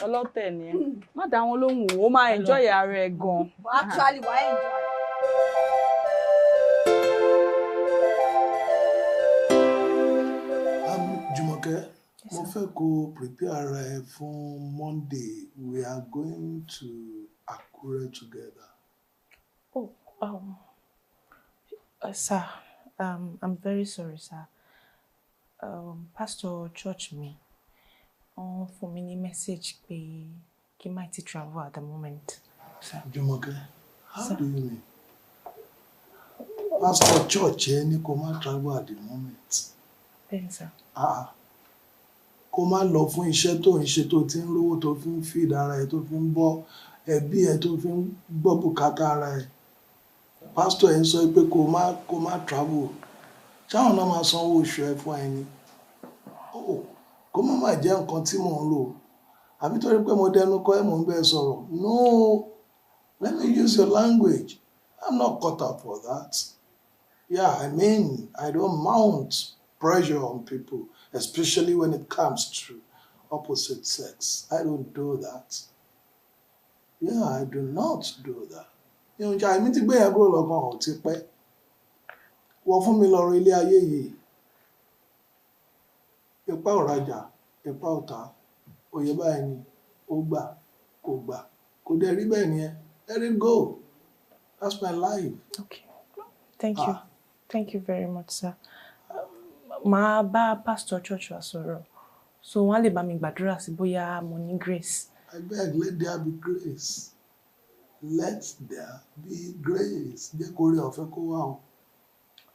Ọlọ́tẹ̀ ni ẹ. Má dá wọn lóhùn o, ó máa enjoy ara ẹ gan. Actually, wàá enjoy. Jùmọ̀kẹ́, mo fẹ́ kó prepare ara ẹ fún Monday. We are going to Akure together. Oh, sir, I'm very sorry, sir. Pastor church mi, wọ́n fún mi ní message pé kí n má ti travel at the moment, sir. Jùmọ̀kẹ́, how do you mean? Pastor church ẹ ní kó má travel at the moment. Bẹ́ẹ̀ni, sir. Ah, kó má lọ fún iṣẹ́ tó ń ṣe tó ti ń rówó tó fi ń feed ara ẹ tó fi ń bọ́ ẹbí ẹ tó fi ń gbọ́ bùkátà ara ẹ. Pastor ẹ ń sọ pé kó má travel. Ṣáwọn náà máa sanwó oṣù ẹ fún ẹni. Oh, kó má má jẹ́ nǹkan tí mò ń rò. Àbí torí pé mo dẹnu kọ́ ẹ mò ń bẹ́ẹ̀ sọ̀rọ̀. No, let me use your language. I'm not cut out for that. Yeah, I mean, I don't mount pressure on people, especially when it comes to opposite sex. I don't do that. Yeah, I do not do that. Ìyànjá èmi ti gbé yẹn kúrò lọ́kàn ò ti pẹ́. Wọ́n fún mi lọ́rọ̀ ilé ayé yìí. Ipa ò rajà, ipa ò tà. Òye báyìí ni ó gbà, kò gbà. Kò dẹ̀ rí bẹ́ẹ̀ ni ẹ. Let it go. That's my life. Okay. Thank you. Thank you very much, sir. Màá bá pastor church wa sọ̀rọ̀. So wọ́n á lè bá mi gbàdúrà sí bóyá mo ní grace. I beg, let there be grace. Let there be grace. Jẹ́ kó rí ọ̀fẹ́ kó wá o.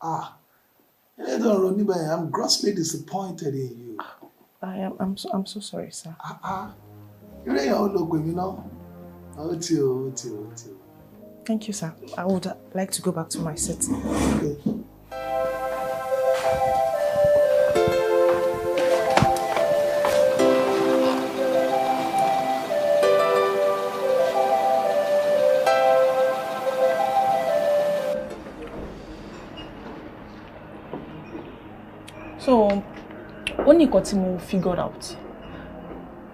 Ah, ilé tó ń ro níbẹ̀ yẹn, I'm grossly disappointed in you. I'm so sorry, sir. Ah ah, irú èèyàn ó lo pè mí náà. Ó ti o, ó ti o, ó ti o. Thank you, sir. I would like to go back to my seat. Okay. So, ó ní nǹkan tí mo figured out.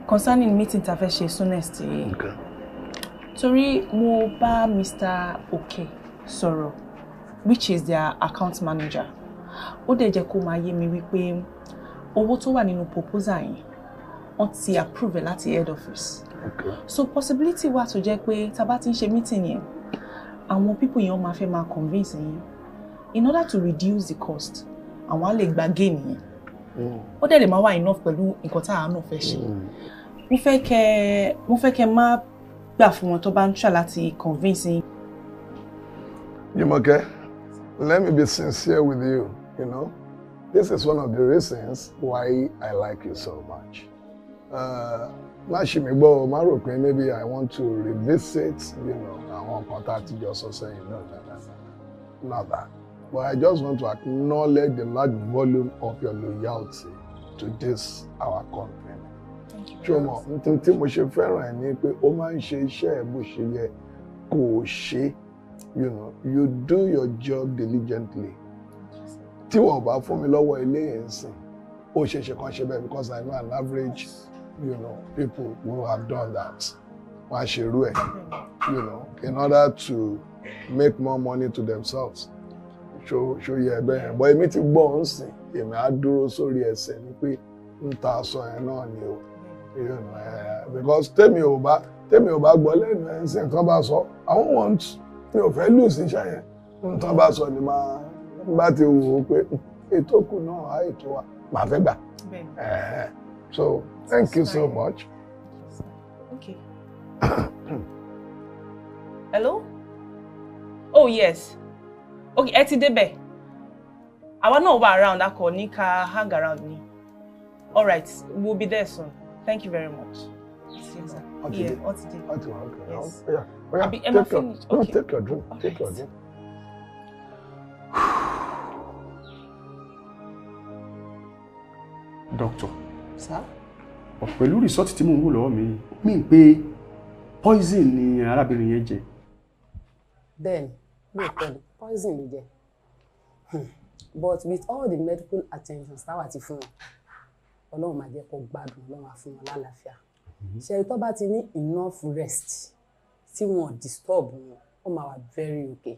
Concerning meeting tá fẹ́ ṣe soonest yìí. Okay. Torí mo bá Mr. Oke sọ̀rọ̀, which is their account manager. Ó dẹ̀ jẹ́ kó máa yé mi wípé owó tó wà nínú proposal yẹn, wọ́n ti approve ẹ̀ láti head office. Okay. So possibility wà tó jẹ́ pé tá bá ti ń ṣe meeting yẹn, àwọn people yẹn máa fẹ́ máa convince yín. In order to reduce the cost, àwọn á lè gba gain yẹn. Ó dẹ̀ lè máa wà enough pẹ̀lú nǹkan tá àánú fẹ́ ṣe. Mo fẹ́ kẹ́ má gbà fún wọn tó bá ń try láti convince yín. Jumoke, let me be sincere with you, you know. This is one of the reasons why I like you so much. Má ṣì mí gbọ́, má rò pé maybe I want to revisit àwọn nǹkan tá a ti jọ sọ sẹ́yìn. No, no, no, no, not that. But I just want to acknowledge the large volume of your loyalty to this our company. Ṣé o mọ̀, nítorí tí mo ṣe fẹ́ràn ẹ̀ ni pé ó máa ń ṣe iṣẹ́ ẹ̀ bó ṣe yẹ kó o ṣe. You do your job diligently. Tí wọ́n bá fún mi lọ́wọ́ ilé yẹn sìn, ó ṣe ṣe kan ṣe bẹ́ẹ̀ because I know an average people who have done that. Wọ́n á ṣe irú ẹ̀ in order to make more money to themselves. Ṣó yẹ bẹ́ẹ̀ yẹn? But èmi ti gbọ́ ń sìn, èmi á dúró sórí ẹsẹ̀ ni pé ń ta aṣọ yẹn náà ni o. Because tèmi ò bá gbọ́ lẹ́nu ẹ̀ ń sìn tán bá sọ, I won't want, mi ò fẹ́ lose iṣẹ́ yẹn. Ń tán bá sọ ni máa bá ti wò ó pé ètò kù náà á ètò wa màá fẹ́ gbà. So thank you so much. Okay. Hello? Oh yes. Okay, ẹ ti débẹ̀. Àwa náà wà around, a kò ní ká hang around ni. All right, we'll be there soon. Thank you very much. Yeah, ó ti dé. Ó ti wà, okay. Yes. Oya, oya, Àbí ẹ máa take your, finish. no, Okay. take your drink. Take your drink. Doctor. Sir? Pẹ̀lú result tí mò ń wò lọ́wọ́ mi, mí pé poison ni arábìnrin yẹn jẹ. Bẹ́ẹ̀ni, lóòótọ́ ni poison ló jẹ. But with all the medical attentions táwa ti fún wọn, Ọlọ́run máa jẹ́ kó gbádùn, Ọlọ́run á fún wọn lálàáfíà. Ṣe tó bá ti ní enough rest tí wọn disturb wọn, ó máa wà very okay.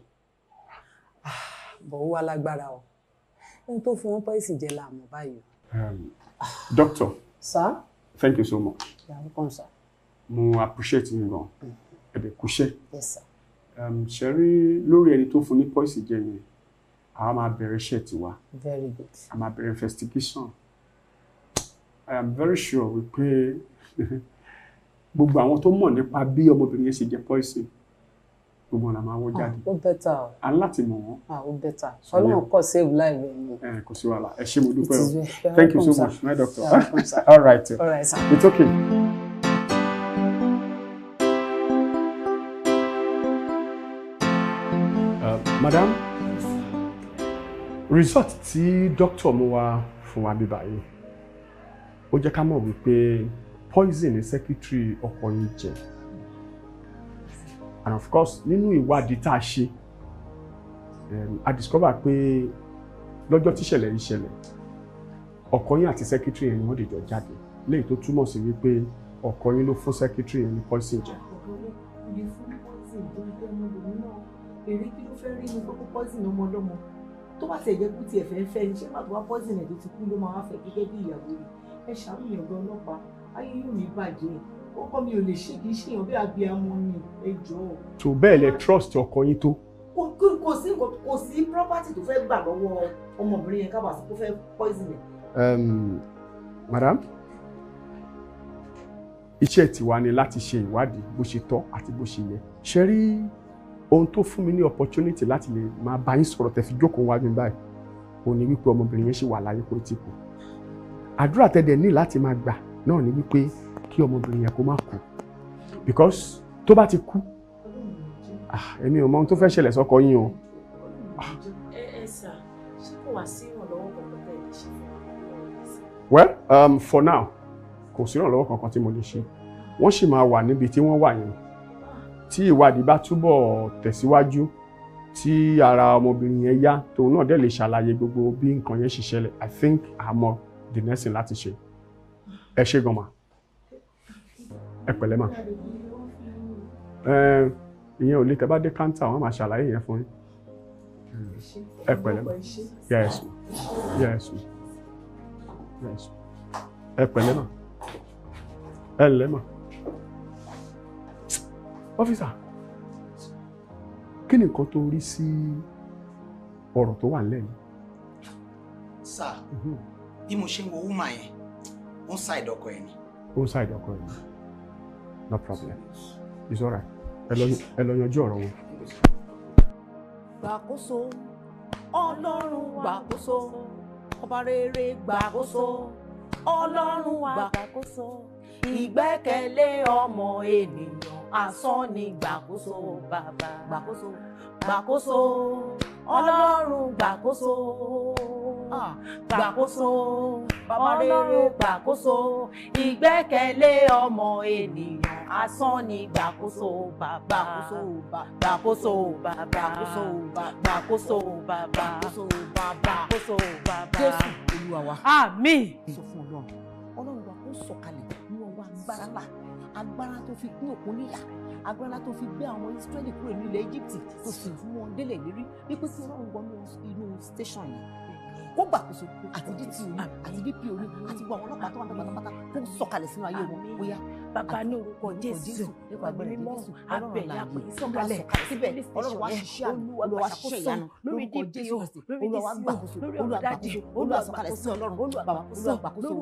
Ah, but ó wá lágbára o, ẹni tó fún wọn poison jẹ la mọ̀ báyìí o. Doctor. Sir? Thank you so much. You are welcome, sir. Mo appreciate yín gan, ẹ dẹ̀ kúṣẹ́. Yes, sir. Ṣe rí lórí ẹni tó fún ní poison jẹ yẹn, àwa máa bẹ̀rẹ̀ iṣẹ́ tiwa. Very good. A máa bẹ̀rẹ̀ investigation. I am very sure wípé gbogbo àwọn tó mọ̀ nípa bí ọmọbìnrin yẹn ṣe jẹ poison, gbogbo ọ̀nà máa wọ́ jáde. Ó better o. A ní láti mọ̀ wọ́n. Ah, ó better. So, Ọlọ́run yeah. kọ̀ save life ẹ̀ ni. Ẹ kò sí wàhálà, ẹ ṣé, mo dúpẹ́ It is o. well. You are Thank you so welcome, sir. much, my doctor. You are welcome, sir. All right. All right, sir. It's okay. Madam, result tí doctor mú wá fún wa bí báyìí, ó jẹ́ ká mọ̀ wípé poison ni secretary ọkọ yín jẹ. And of course, nínú ìwádìí tá a ṣe, a discover pé lọ́jọ́ tíṣẹ̀lẹ̀ yìí ṣẹlẹ̀, ọkọ yín àti secretary yẹn ni wọ́n dìjọ jáde, léyìí tó túmọ̀ sí wípé ọkọ yín ló fún secretary yẹn ní poison jẹ. Lè fún ní poison tó ń tẹ́ ọmọ lòun náà, èrè kí ló fẹ́ rí inú pé kó poison ọmọ ọlọ́mọ? Tó bá tiẹ̀ jẹ́ kó tiẹ̀ fẹ́ fẹ́ ní, ṣé má tó wá poison ẹ̀ tó ti kú ló máa wá fẹ́ gẹ́gẹ́ bí ìyàwó rẹ̀? Ẹ ṣàánú mi, ọ̀gá ọlọ́pàá, ayé yóò ní bàjẹ́. Ọkọ mi ò lè ṣe, kì í ṣèyàn bí abiyamọ ni, ẹ jọ̀ọ́. Tó bẹ́ẹ̀ lẹ trust ọkọ yín tó? Kò sí nǹkan, kò sí property tó fẹ́ gbà lọ́wọ́ ọmọbìnrin yẹn kábàá sí kó fẹ́ poison ẹ̀. Madam, iṣẹ́ tiwa ni láti ṣe ìwádìí bó ṣe tọ́ àti bó ṣe yẹ. Ṣe rí ohun tó fún mi ní opportunity láti lè máa bá yín sọ̀rọ̀ tẹ́ fi jókòó wájú mi báyìí, òun ni wípé ọmọbìnrin yẹn ṣì wà láyé, kó tí kú. Àdúrà tẹ́dẹ̀ ní láti máa gbà náà ni wípé kí ọmọbìnrin yẹn kó má kú, because tó bá ti kú, ah, èmi ò mọ ohun tó fẹ́ ṣẹlẹ̀ sọ́kọ yín o. Ẹ sà, ṣé kò wá sí ìrànlọ́wọ́ kankan tẹ́ ẹ lè ṣe fún wa? Well, for now, kò sí ìrànlọ́wọ́ kankan tí mo lè ṣe. Wọ́n sì máa wà níbi tí wọ́n wà yẹn. Tí ìwádìí bá túbọ̀ tẹ̀síwájú, tí ara ọmọbìnrin yẹn yá, tóun náà dẹ̀ lè ṣàlàyé gbogbo bí nǹkan yẹn ṣe ṣẹlẹ̀, I think àmọ́ the next thing láti ṣe. Ẹ ṣé gan ma. Ẹ pẹ̀lẹ́ mà. Ìyẹn ò lè tẹ́ bá dé káńtà, wọ́n máa ṣàlàyé yẹn fún yín. Ẹ pẹ̀lẹ́ mà. Yes ma. Yes ma. Yes. Ẹ pẹ̀lẹ́ mà. Ẹ ǹlẹ́ mà. Ọ́físà, kí ni nǹkan tó rí sí ọ̀rọ̀ tó wà nílẹ̀ yìí? Sir, bí mo ṣe ń wo woman yẹn, ó ń side ọkọ ẹ̀ ni. Ó ń side ọkọ ẹ̀ ni. No problem. It's all right. Ẹ lọ yanjú ọ̀rọ̀ wọn. Gbàkóso, Ọlọ́run gbàkóso, ọba rere gbàkóso, Ọlọ́run gbàkóso, ìgbẹ́kẹ̀lé ọmọ ènìyàn asán ni gbàkóso, bàbá gbàkóso, gbàkóso, Ọlọ́run gbàkóso, gbàkóso, bàbá rere gbàkóso, ìgbẹ́kẹ̀lé ọmọ ènìyàn asán ni gbàkóso, bàbá gbàkóso, bàbá gbàkóso, gbàkóso, bàbá gbàkóso, bàbá. Jésù Olúwa wa. Àmín. Sọ fún Ọlọ́run, Ọlọ́run wa kó sọ̀kalẹ̀ ní ọwọ́ agbára ńlá, agbára tó fi pín òkun níyà, agbára tó fi gbé àwọn Ísírẹ́lì kúrò ní ilẹ̀ Íjíbítì tó sì fún wọn délẹ̀ lérí, wípé kí Ọlọ́run wọnú inú station yẹn kó gbàkóso, àti DTO ní, àti DPO ní, àti gbogbo àwọn ọlọ́pàá tó wà ní pátápátá, kó sọ̀kalẹ̀ sínú ayé wọn. Bóyá bàbá ní orúkọ Jésù, nípa mímọ́ abẹ̀yà pé sọ̀kalẹ̀ síbẹ̀, Ọlọ́run wá ṣiṣẹ́ àmì, Olúwa wá ṣiṣẹ́ ìyanu lórúkọ Jésù Kristi. Olúwa wá gbàkóso, Olúwa gbàkóso, Olúwa sọ̀kalẹ̀ sí Ọlọ́run bàbá, Olúwa gbàkóso,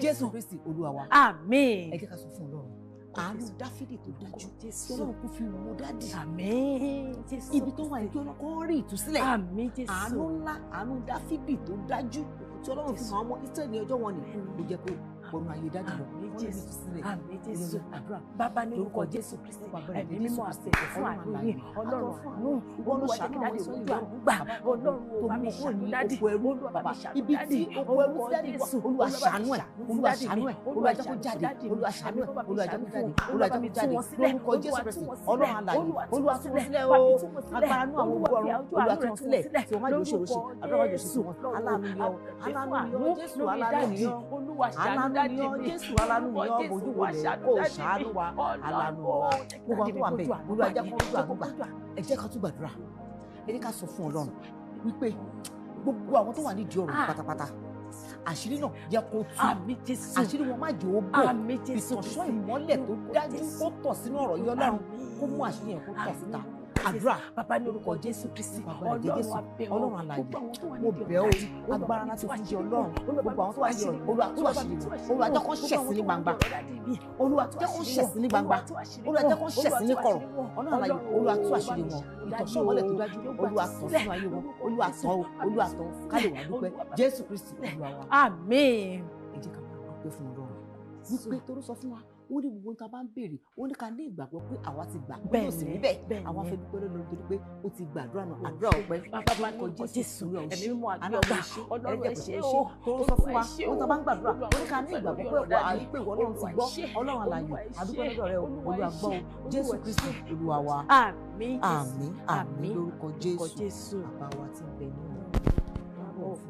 Jésù Kristi Olúwa wa. Àmín. Ẹ jẹ́ ká sọ fún Ọlọ́run, àánú Dáfídì tó dájú, Ọlọ́run kò fi wo dádì. Àmín. Ibi tó wà ní kí Ọlọ́run kó rí ìtúsílẹ̀. Àmín Jésù. Àánú ńlá, àánú Dáfídì tó dájú tí Ọlọ́run fi hàn ọmọ Ísírẹ́lì ní ọjọ́ wọn ni kò jẹ́ kó wọnú ayé dádì lọ. Àmín Jésù. Àmín Jésù. Bàbá ní orúkọ Jésù Kristi, ẹ̀mí mímọ́ àṣẹ fún àánú yín, Ọlọ́run àánú, Olúwa jẹ́ kí dádì ojú àánú gbà, Ọlọ́run ò bá mi ṣàánú dádì, Olúwa bá mi ṣàánú ibi dádì, tí oko ẹrú sí dádì wà, Olúwa ṣàánú ẹ̀, Olúwa ṣàánú ẹ̀, Olúwa jẹ́ kó jáde, Olúwa ṣàánú ẹ̀, Olúwa jẹ́ kó jáde, Olúwa jẹ́ kó jáde lórúkọ Jésù Kristi. Ọlọ́run alààyè, Olúwa tú wọn sílẹ̀ o, agbára nú àwọn ogun ọ̀run, Olúwa tú wọn sílẹ̀, tí wọ́n má jò ṣòro ṣe, àdúrà má jò ṣe sí wọn. Aláàánú ni ọ́, aláàánú ni ọ́ Jésù, aláàánú ni ọ́, aláàánú ni ọ́ Jésù, aláàánú ni ọ́, bójú wo lè kó ṣàánú wa, aláàánú wa, gbogbo àwọn tó wà bẹ́ẹ̀, Olúwa jẹ́ kó rúdú àdúgbà. Ẹ jẹ́ ká tún gbàdúrà, ẹ jẹ́ ká sọ fún Ọlọ́run wípé gbogbo àwọn tó wà nídìí ọ̀rọ̀ yìí pátápátá, àṣírí náà jẹ́ kó tú, àṣírí wọn má jẹ́ ó bò, ìtànṣán ìmọ́lẹ̀ tó dájú kó tọ̀ sínú ọ̀rọ̀ yìí, Ọlọ́run kó mú àṣírí yẹn kó tọ̀ síta. Àdúrà bàbá ní orúkọ Jésù Kristi, Ọlọ́run abẹ́ Ọlọ́run alààyè, mo bẹ̀ ọ́, agbára láti fún jẹ Ọlọ́run, gbogbo àwọn tó wà ní ọ̀rọ̀, Olúwa tú àṣírí wọn, Olúwa jẹ́ kó ṣẹ̀sín ní gbangba, Olúwa jẹ́ kó ṣẹ̀sín ní gbangba, Olúwa jẹ́ kó ṣẹ̀sín ní kọ̀rọ̀, Ọlọ́run alààyè, Olúwa tú àṣírí wọn, ìtànṣán ìmọ́lẹ̀ tó dájú, Olúwa tàn sínú ayé wọn, Olúwa tàn ó, Olúwa tàn ká lè wà dúpẹ́. Jésù Kristi Olúwa wa. Àmín. Ẹ jẹ́ ká máa dúpẹ́ fún Ọlọ́run wípé torí sọ fún wa, ó ní gbogbo nǹkan bá ń béèrè, ó ní ká ní ìgbàgbọ́ pé àwa ti gbà, ó sì rí bẹ́ẹ̀, àwa fẹ́ dúpẹ́ lọ́dọ̀ nítorí pé ó ti gbàdúrà náà, àdúrà ọpẹ́ bàbá ní orúkọ Jésù, ẹ̀mí mímọ́ àgbẹ̀ ọ̀gá, Ọlọ́run ẹ ṣé o, tó sọ fún wa, ó ta bá ń gbàdúrà, ó ní ká ní ìgbàgbọ́ pé wà á pé ìwọ Ọlọ́run ti gbọ́, Ọlọ́run alààyè, àdúpẹ́ lọ́dọ̀ rẹ o, Olúwa gbọ́ o, Jésù Kristi Olúwa wa. Àmín. Àmín, àmín lórúkọ Jésù. Bàbá wa tí ń bẹ ní ọ̀run,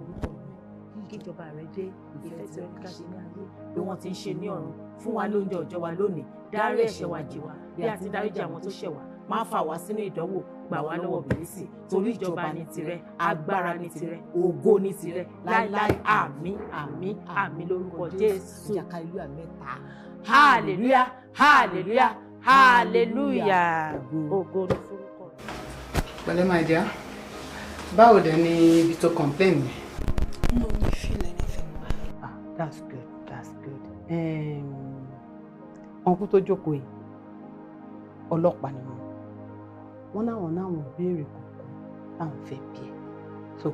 kí ìjọba rẹ dé, ìfẹ́ tí wọn ká ṣe ní ayé bí wọ́n ti ń ṣe ní ọ̀run. Fún wa lóúnjẹ ọjọ́ wa lónìí, dárí ẹ̀ṣẹ̀ wa jì wá bí a ti dáríjì àwọn tó ṣẹ̀ wá, má fà wá sínú ìdánwò, gbà wá lọ́wọ́ bìlísì, torí ìjọba ní tirẹ̀, agbára ní tirẹ̀, ògo ní tirẹ̀, láéláé. Àmín, àmín, àmín lórúkọ Jésù. Hallelujah, hallelujah, hallelujah, ògo ní forúkọ rẹ̀. Pẹ̀lẹ́ my dear, báwo dẹ̀ ni ibi tó complain mi? No, we feel anything. Ah, that's good, that's good. Ọ̀nkú tó jókòó yìí, ọlọ́pàá ni wọ́n. Wọ́n náwọn béèrè kọ̀ọ̀kan táwọn fẹ́ bí ẹ. So,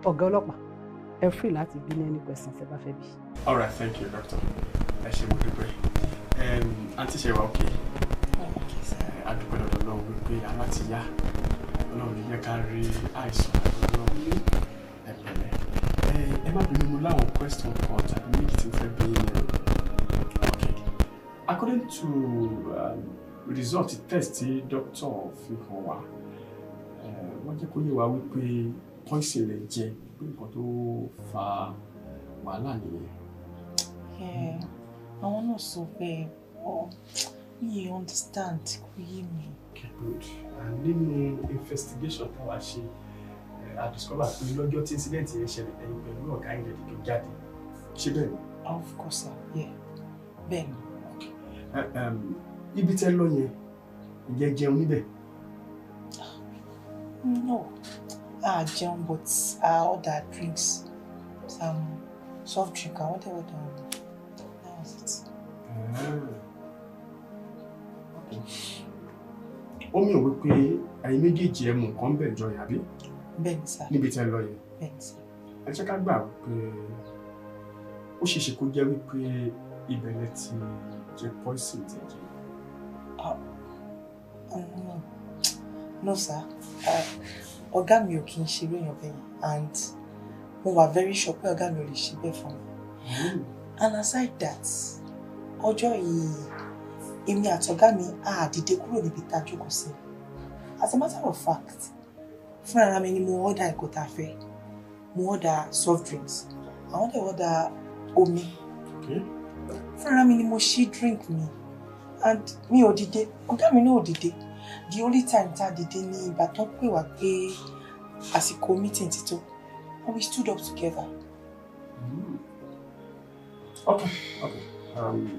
ọ̀gá ọlọ́pàá, ẹ free láti bí ní any questions ẹ bá fẹ́ bí. All right, thank you, doctor. Ẹ ṣé mo dúpẹ́. Aunty ṣe wà okay. A dúpẹ́ lọ́dọ̀ Ọlọ́run wípé ara ti yá. Ọlọ́run ní jẹ́ ká rí àìsàn Ọlọ́run. Ẹ pẹ̀lẹ́. Ẹ má bínú, mo láwọn question kan tàbí méjì tí mo fẹ́ bí yín. Okay. According to result test tí doctor fi hàn wá, wọ́n jẹ́ kó yé wa wípé poison lè jẹ pé nǹkan tó fa wàhálà nìyẹn. Àwọn náà sọ pé But mi ò understand, kò yé mi. Okay, good. And nínú investigation táwa ṣe, a discover pé lọ́jọ́ tí incident yẹn ṣẹlẹ̀, ẹ̀yin pẹ̀lú ọ̀gá yín lè dìjọ jáde. Ṣé bẹ́ẹ̀ ni? Of course, sir. Yeah. Bẹ́ẹ̀ ni. Ibi tẹ́ lọ yẹn, ǹjẹ́ jẹun níbẹ̀? No, a jẹun, but I ordered drinks, some soft drink. I wanted order. That was it. Ah. Ó mì wí pé ẹ̀yin méjèèjì ẹ mú nǹkan bẹ̀ jọ yẹn, àbí? Bẹ́ẹ̀ ni, sir. Níbi tẹ́ lọ yẹn. Bẹ́ẹ̀ ni, sir. Ẹ jẹ́ ká gbà wípé ó ṣeé ṣe kó jẹ́ wípé ibẹ̀ lẹ ti jẹ poison tẹ́ jẹ. No. No, sir. Ọ̀gá mi ò kí ń ṣe irú èèyàn bẹ́ẹ̀ yẹn, and mo wà very sure pé ọ̀gá mi ò lè ṣe bẹ́ẹ̀ fún mi. And aside that, ọjọ́ yìí, èmi àtọ̀gá mi á dìde kúrò níbi tá a jókòó sí. As a matter of fact, fúnra mi ni mo order nǹkan tá a fẹ́. Mo order soft drinks. Àwọn dẹ̀ order omi. Fúnra mi ni mo ṣí drink mi and mi ò dìde, ọ̀gá mi náà ò dìde. The only time tá a dìde ní ìgbà tó pè wá pé àsìkò meeting ti tó, and we stood up together. Okay,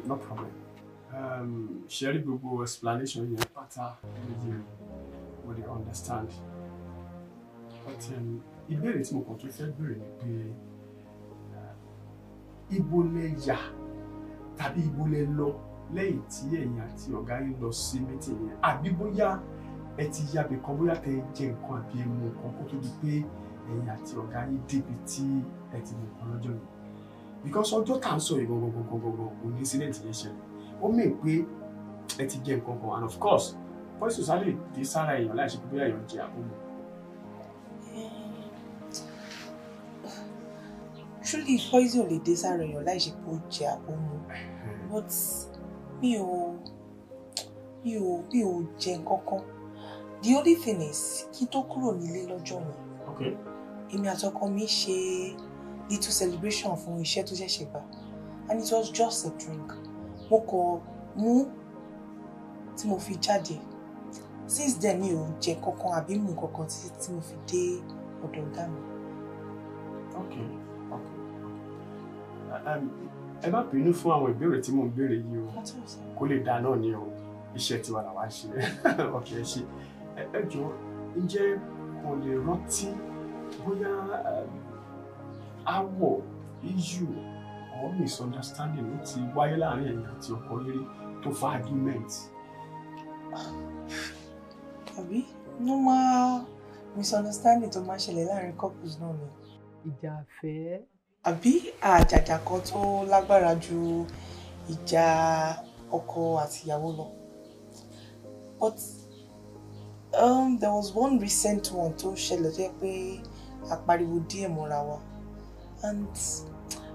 no problem. Ṣe rí gbogbo explanation yẹn pátá méjì mi, mo dey understand. But ìbéèrè tí mo kàn tún fẹ́ béèrè ni pé ibo lẹ yà tàbí ibo lẹ lọ lẹ́yìn tí ẹ̀yin àti ọ̀gá yín lọ sí meeting yẹn, àbí bóyá ẹ ti yàbẹ̀ kan, bóyá tẹ jẹ nǹkan àbí ẹ mu nǹkan kó tó di pé ẹ̀yin àti ọ̀gá yín débi tí ẹ ti mu nǹkan lọ́jọ́ yẹn? Because ọjọ́ tá à ń sọ yìí gangan gangan gangan òun ní incident yẹn ṣẹlẹ̀. Ó mì pé ẹ ti jẹ nǹkan kan, and of course poison sáré dé sára èèyàn láì ṣe pé bóyá èèyàn jẹ àbómu. Truly, poison ò lè dé sára èèyàn láì ṣe pé ó jẹ àbómu, but mi ò jẹ nǹkan kan. The only thing is, kí n tó kúrò nílé lọ́jọ́ yẹn, èmi àtọkọ mi ṣe little celebration fún iṣẹ́ tó ṣẹ̀ṣẹ̀ gbà, and it was just a drink mo kọ mú tí mo fi jáde. Since then, mi ò jẹ kankan àbí mu kankan títí tí mo fi dé ọ̀dọ̀ ọ̀gá mi. Okay. Ẹ má bínú fún àwọn ìbéèrè tí mò ń béèrè yìí o, kó lè dáa náà ni o, iṣẹ́ tiwa làwa ń ṣe. Okay, ẹ ṣe. Ẹ jọ̀ọ́, ǹjẹ́ kò lè rántí bóyá aáwọ̀, issue or misunderstanding ló ti wáyé láàrin ẹ̀yin àti ọkọ yín rí tó fa argument? Àbí normal misunderstanding tó máa ń ṣẹlẹ̀ láàrin couples náà ni. Ìjà àfẹ́. Àbí àjàjà kan tó lágbára ju ìjà ọkọ àti ìyàwó lọ. But there was one recent one tó ṣẹlẹ̀ tó yẹ pé a pariwo díẹ̀ mọ́ra wa, and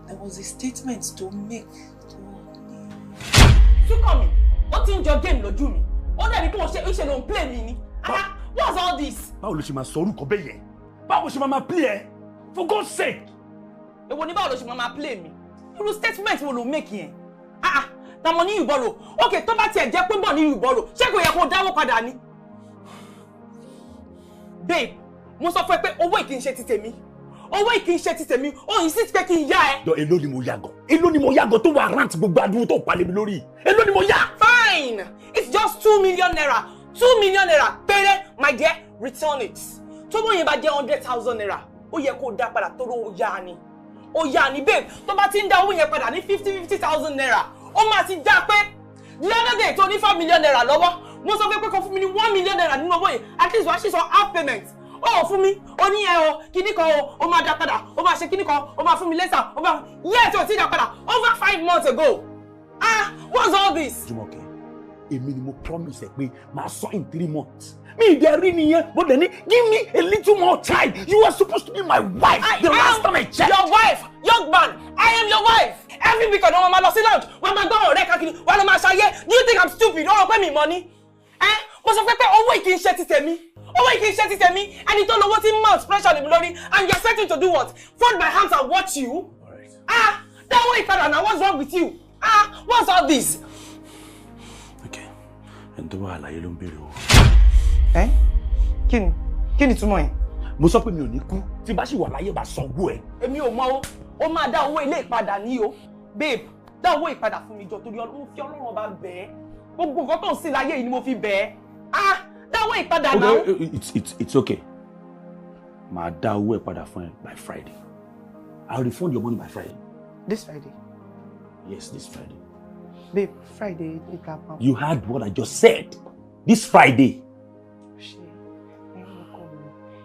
there was a statement to make tó ní. Súnkànmí, ó ti ń jọ game lójú mi. Ó dẹ̀ ní kí wọ́n ṣe ìṣe ló ń play mi ni. Ah, what's all this? Báwo ló ṣe máa sọ orúkọ bẹ́ẹ̀ yẹn? Báwo ṣe máa máa play ẹ? For God's sake! Èwo ni báwo ló ṣe máa máa play mi? Irú statement wo ló make yẹn? Ah ah, na money you borrow. Okay, tó bá tiẹ̀ jẹ́ pé money you borrow, ṣé kò yẹ kó dáwó padà ni? Babe, mo sọ fún ẹ pé owó yìí kì í ṣe ti tèmi. Owó yìí kì í ṣe ti tèmi. Ó insist pé kí n yá ẹ. Jọ, èló ni mo yá gan? Èló ni mo yá gan tó wà rant gbogbo adúrú tó palẹ̀ mi lórí? Èló ni mo yá? Fine! It's just ₦2 million. ₦2 million péré, my dear, return it. Tó bó yẹn bá jẹ́ ₦100,000, ó yẹ kó dá padà tó ló yá ni. Ó yá ni, babe, tó bá ti ń dá owó yẹn padà ní 50,000 naira, ó máa ti dá pé. The other day tó ní ₦5 million lọ́wọ́, mo sọ fún pé kó fún mi ní ₦1 million nínú owó yẹn, at least wàá ṣì san half payment. Ó ò fún mi, ó ní ẹ o, kíní kan o, ó máa dá padà, ó máa ṣe kíní kan, ó máa fún mi later, ó máa yẹ́ ẹ̀ tí ò tí dá padà over 5 months ago. Ah, what's all this? Jùmọ̀kẹ́, èmi ni mo promise ẹ pé màá sọ in 3 months. Mi ì dẹ̀ rí nìyẹn, bó dẹ̀ ní give me a little more time. You are supposed to be my wife. I The last am time I checked. your wife, young man. I am your wife. Every week ọ̀dọ̀ wọn máa lọ sí lounge, wọ́n máa gbọ́ ọ̀rẹ́ káàkiri, wọ́n lọ máa ṣayé. Do you think I'm stupid? Ó rò pé mi mọ̀ ni. Ẹ́ mo sọ pé owó yìí kì í ṣe ti tèmi. Owó yìí kì í ṣe ti tèmi. Ẹni tó lówó tí mount pressure lè mi lórí, and you expect to do what? Fold my hands and watch you? Ah, that way padà now, what's wrong with you? Ah, what's all this? Ẹni tó wà láyé ló ń béèrè o. Ẹ kí ni túmọ̀ yẹn? Mo sọ pé mi ò ní kú, tí bá sì wà láyé bá sanwó ẹ. Èmi ò mọ o, ó máa dá owó ilé ìpadà ní o. Babe, dá owó ìpadà fún mi jọ torí Ọlọ́run, fi Ọlọ́run ọba bẹ̀ ẹ́. Gbogbo nǹkan tó ń sìn láyé yìí ni mo fi bẹ̀ ẹ́. Ah, dá owó ìpadà náà. Okay, it's okay. Màá dá owó ẹ padà fún ẹ by Friday. I'll refund your money by Friday. This Friday? Yes, this Friday. Babe, Friday, it happen. You heard what I just said. This Friday. Ṣé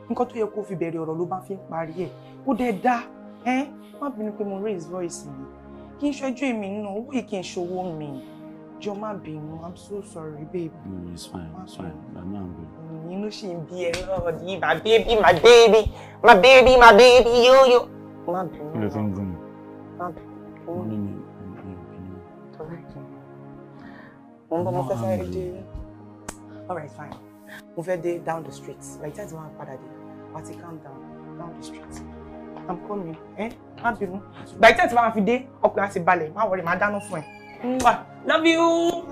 nǹkan tó yẹ kó fi bẹ̀rẹ̀ ọ̀rọ̀ ló bá fi ń parí ẹ̀. Ó dẹ̀ dá, ẹ́ má bínú pé mo raise voice mi. Kí n ṣojú èmi náà, owó yìí kì í ṣòwò mi. Jọ má bínú, I'm so sorry, babe. No, it's fine, it's fine. I'm not angry. Inú ṣì ń bí ẹ náà ní my baby, my baby, my baby, my baby, yo yo. Má bínú. Kí ló fi ń gún mi? Má bínú. Mo ní mi ò bínú. Mo ń bọ̀, mo fẹ́ sáré dé. All right, fine. Mo fẹ́ dé down the street. By the time tí wọ́n á padà dé, wàá ti calm down down the street. I'm coming. Eh? Má bínú. By the time tí wọ́n á fi dé, ọkùnrin á ti balẹ̀. Má worry, má dáná fún ẹ. Mwah. Love you.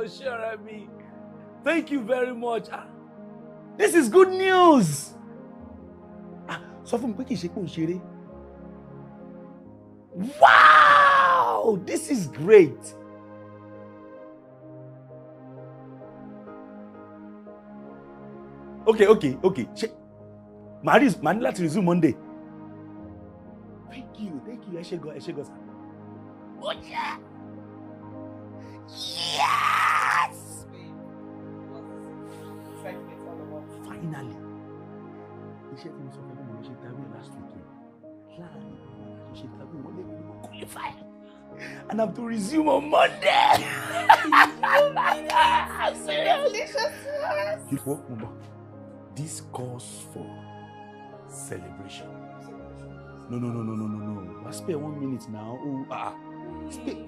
Ọ̀rẹ́ mi, thank you very much. This is good news. Sọ fún mi pé kì í ṣe pé ò ń ṣeré. Wow, this is great. Okay. Ṣé màá ní láti resume Monday. Thank you. Ẹ ṣé gan, sir. Ó jẹ́. Yes! Finally. Iṣẹ́ tí mo sọ fún mi ló ṣe interview last week yẹn. Láàárín ìgbà tó ṣe interview wọlé mi ni mo qualify. And I'm to resume on Monday. Seriously? You know what? This calls for celebration. No. I spare 1 minute now. Oh, spare.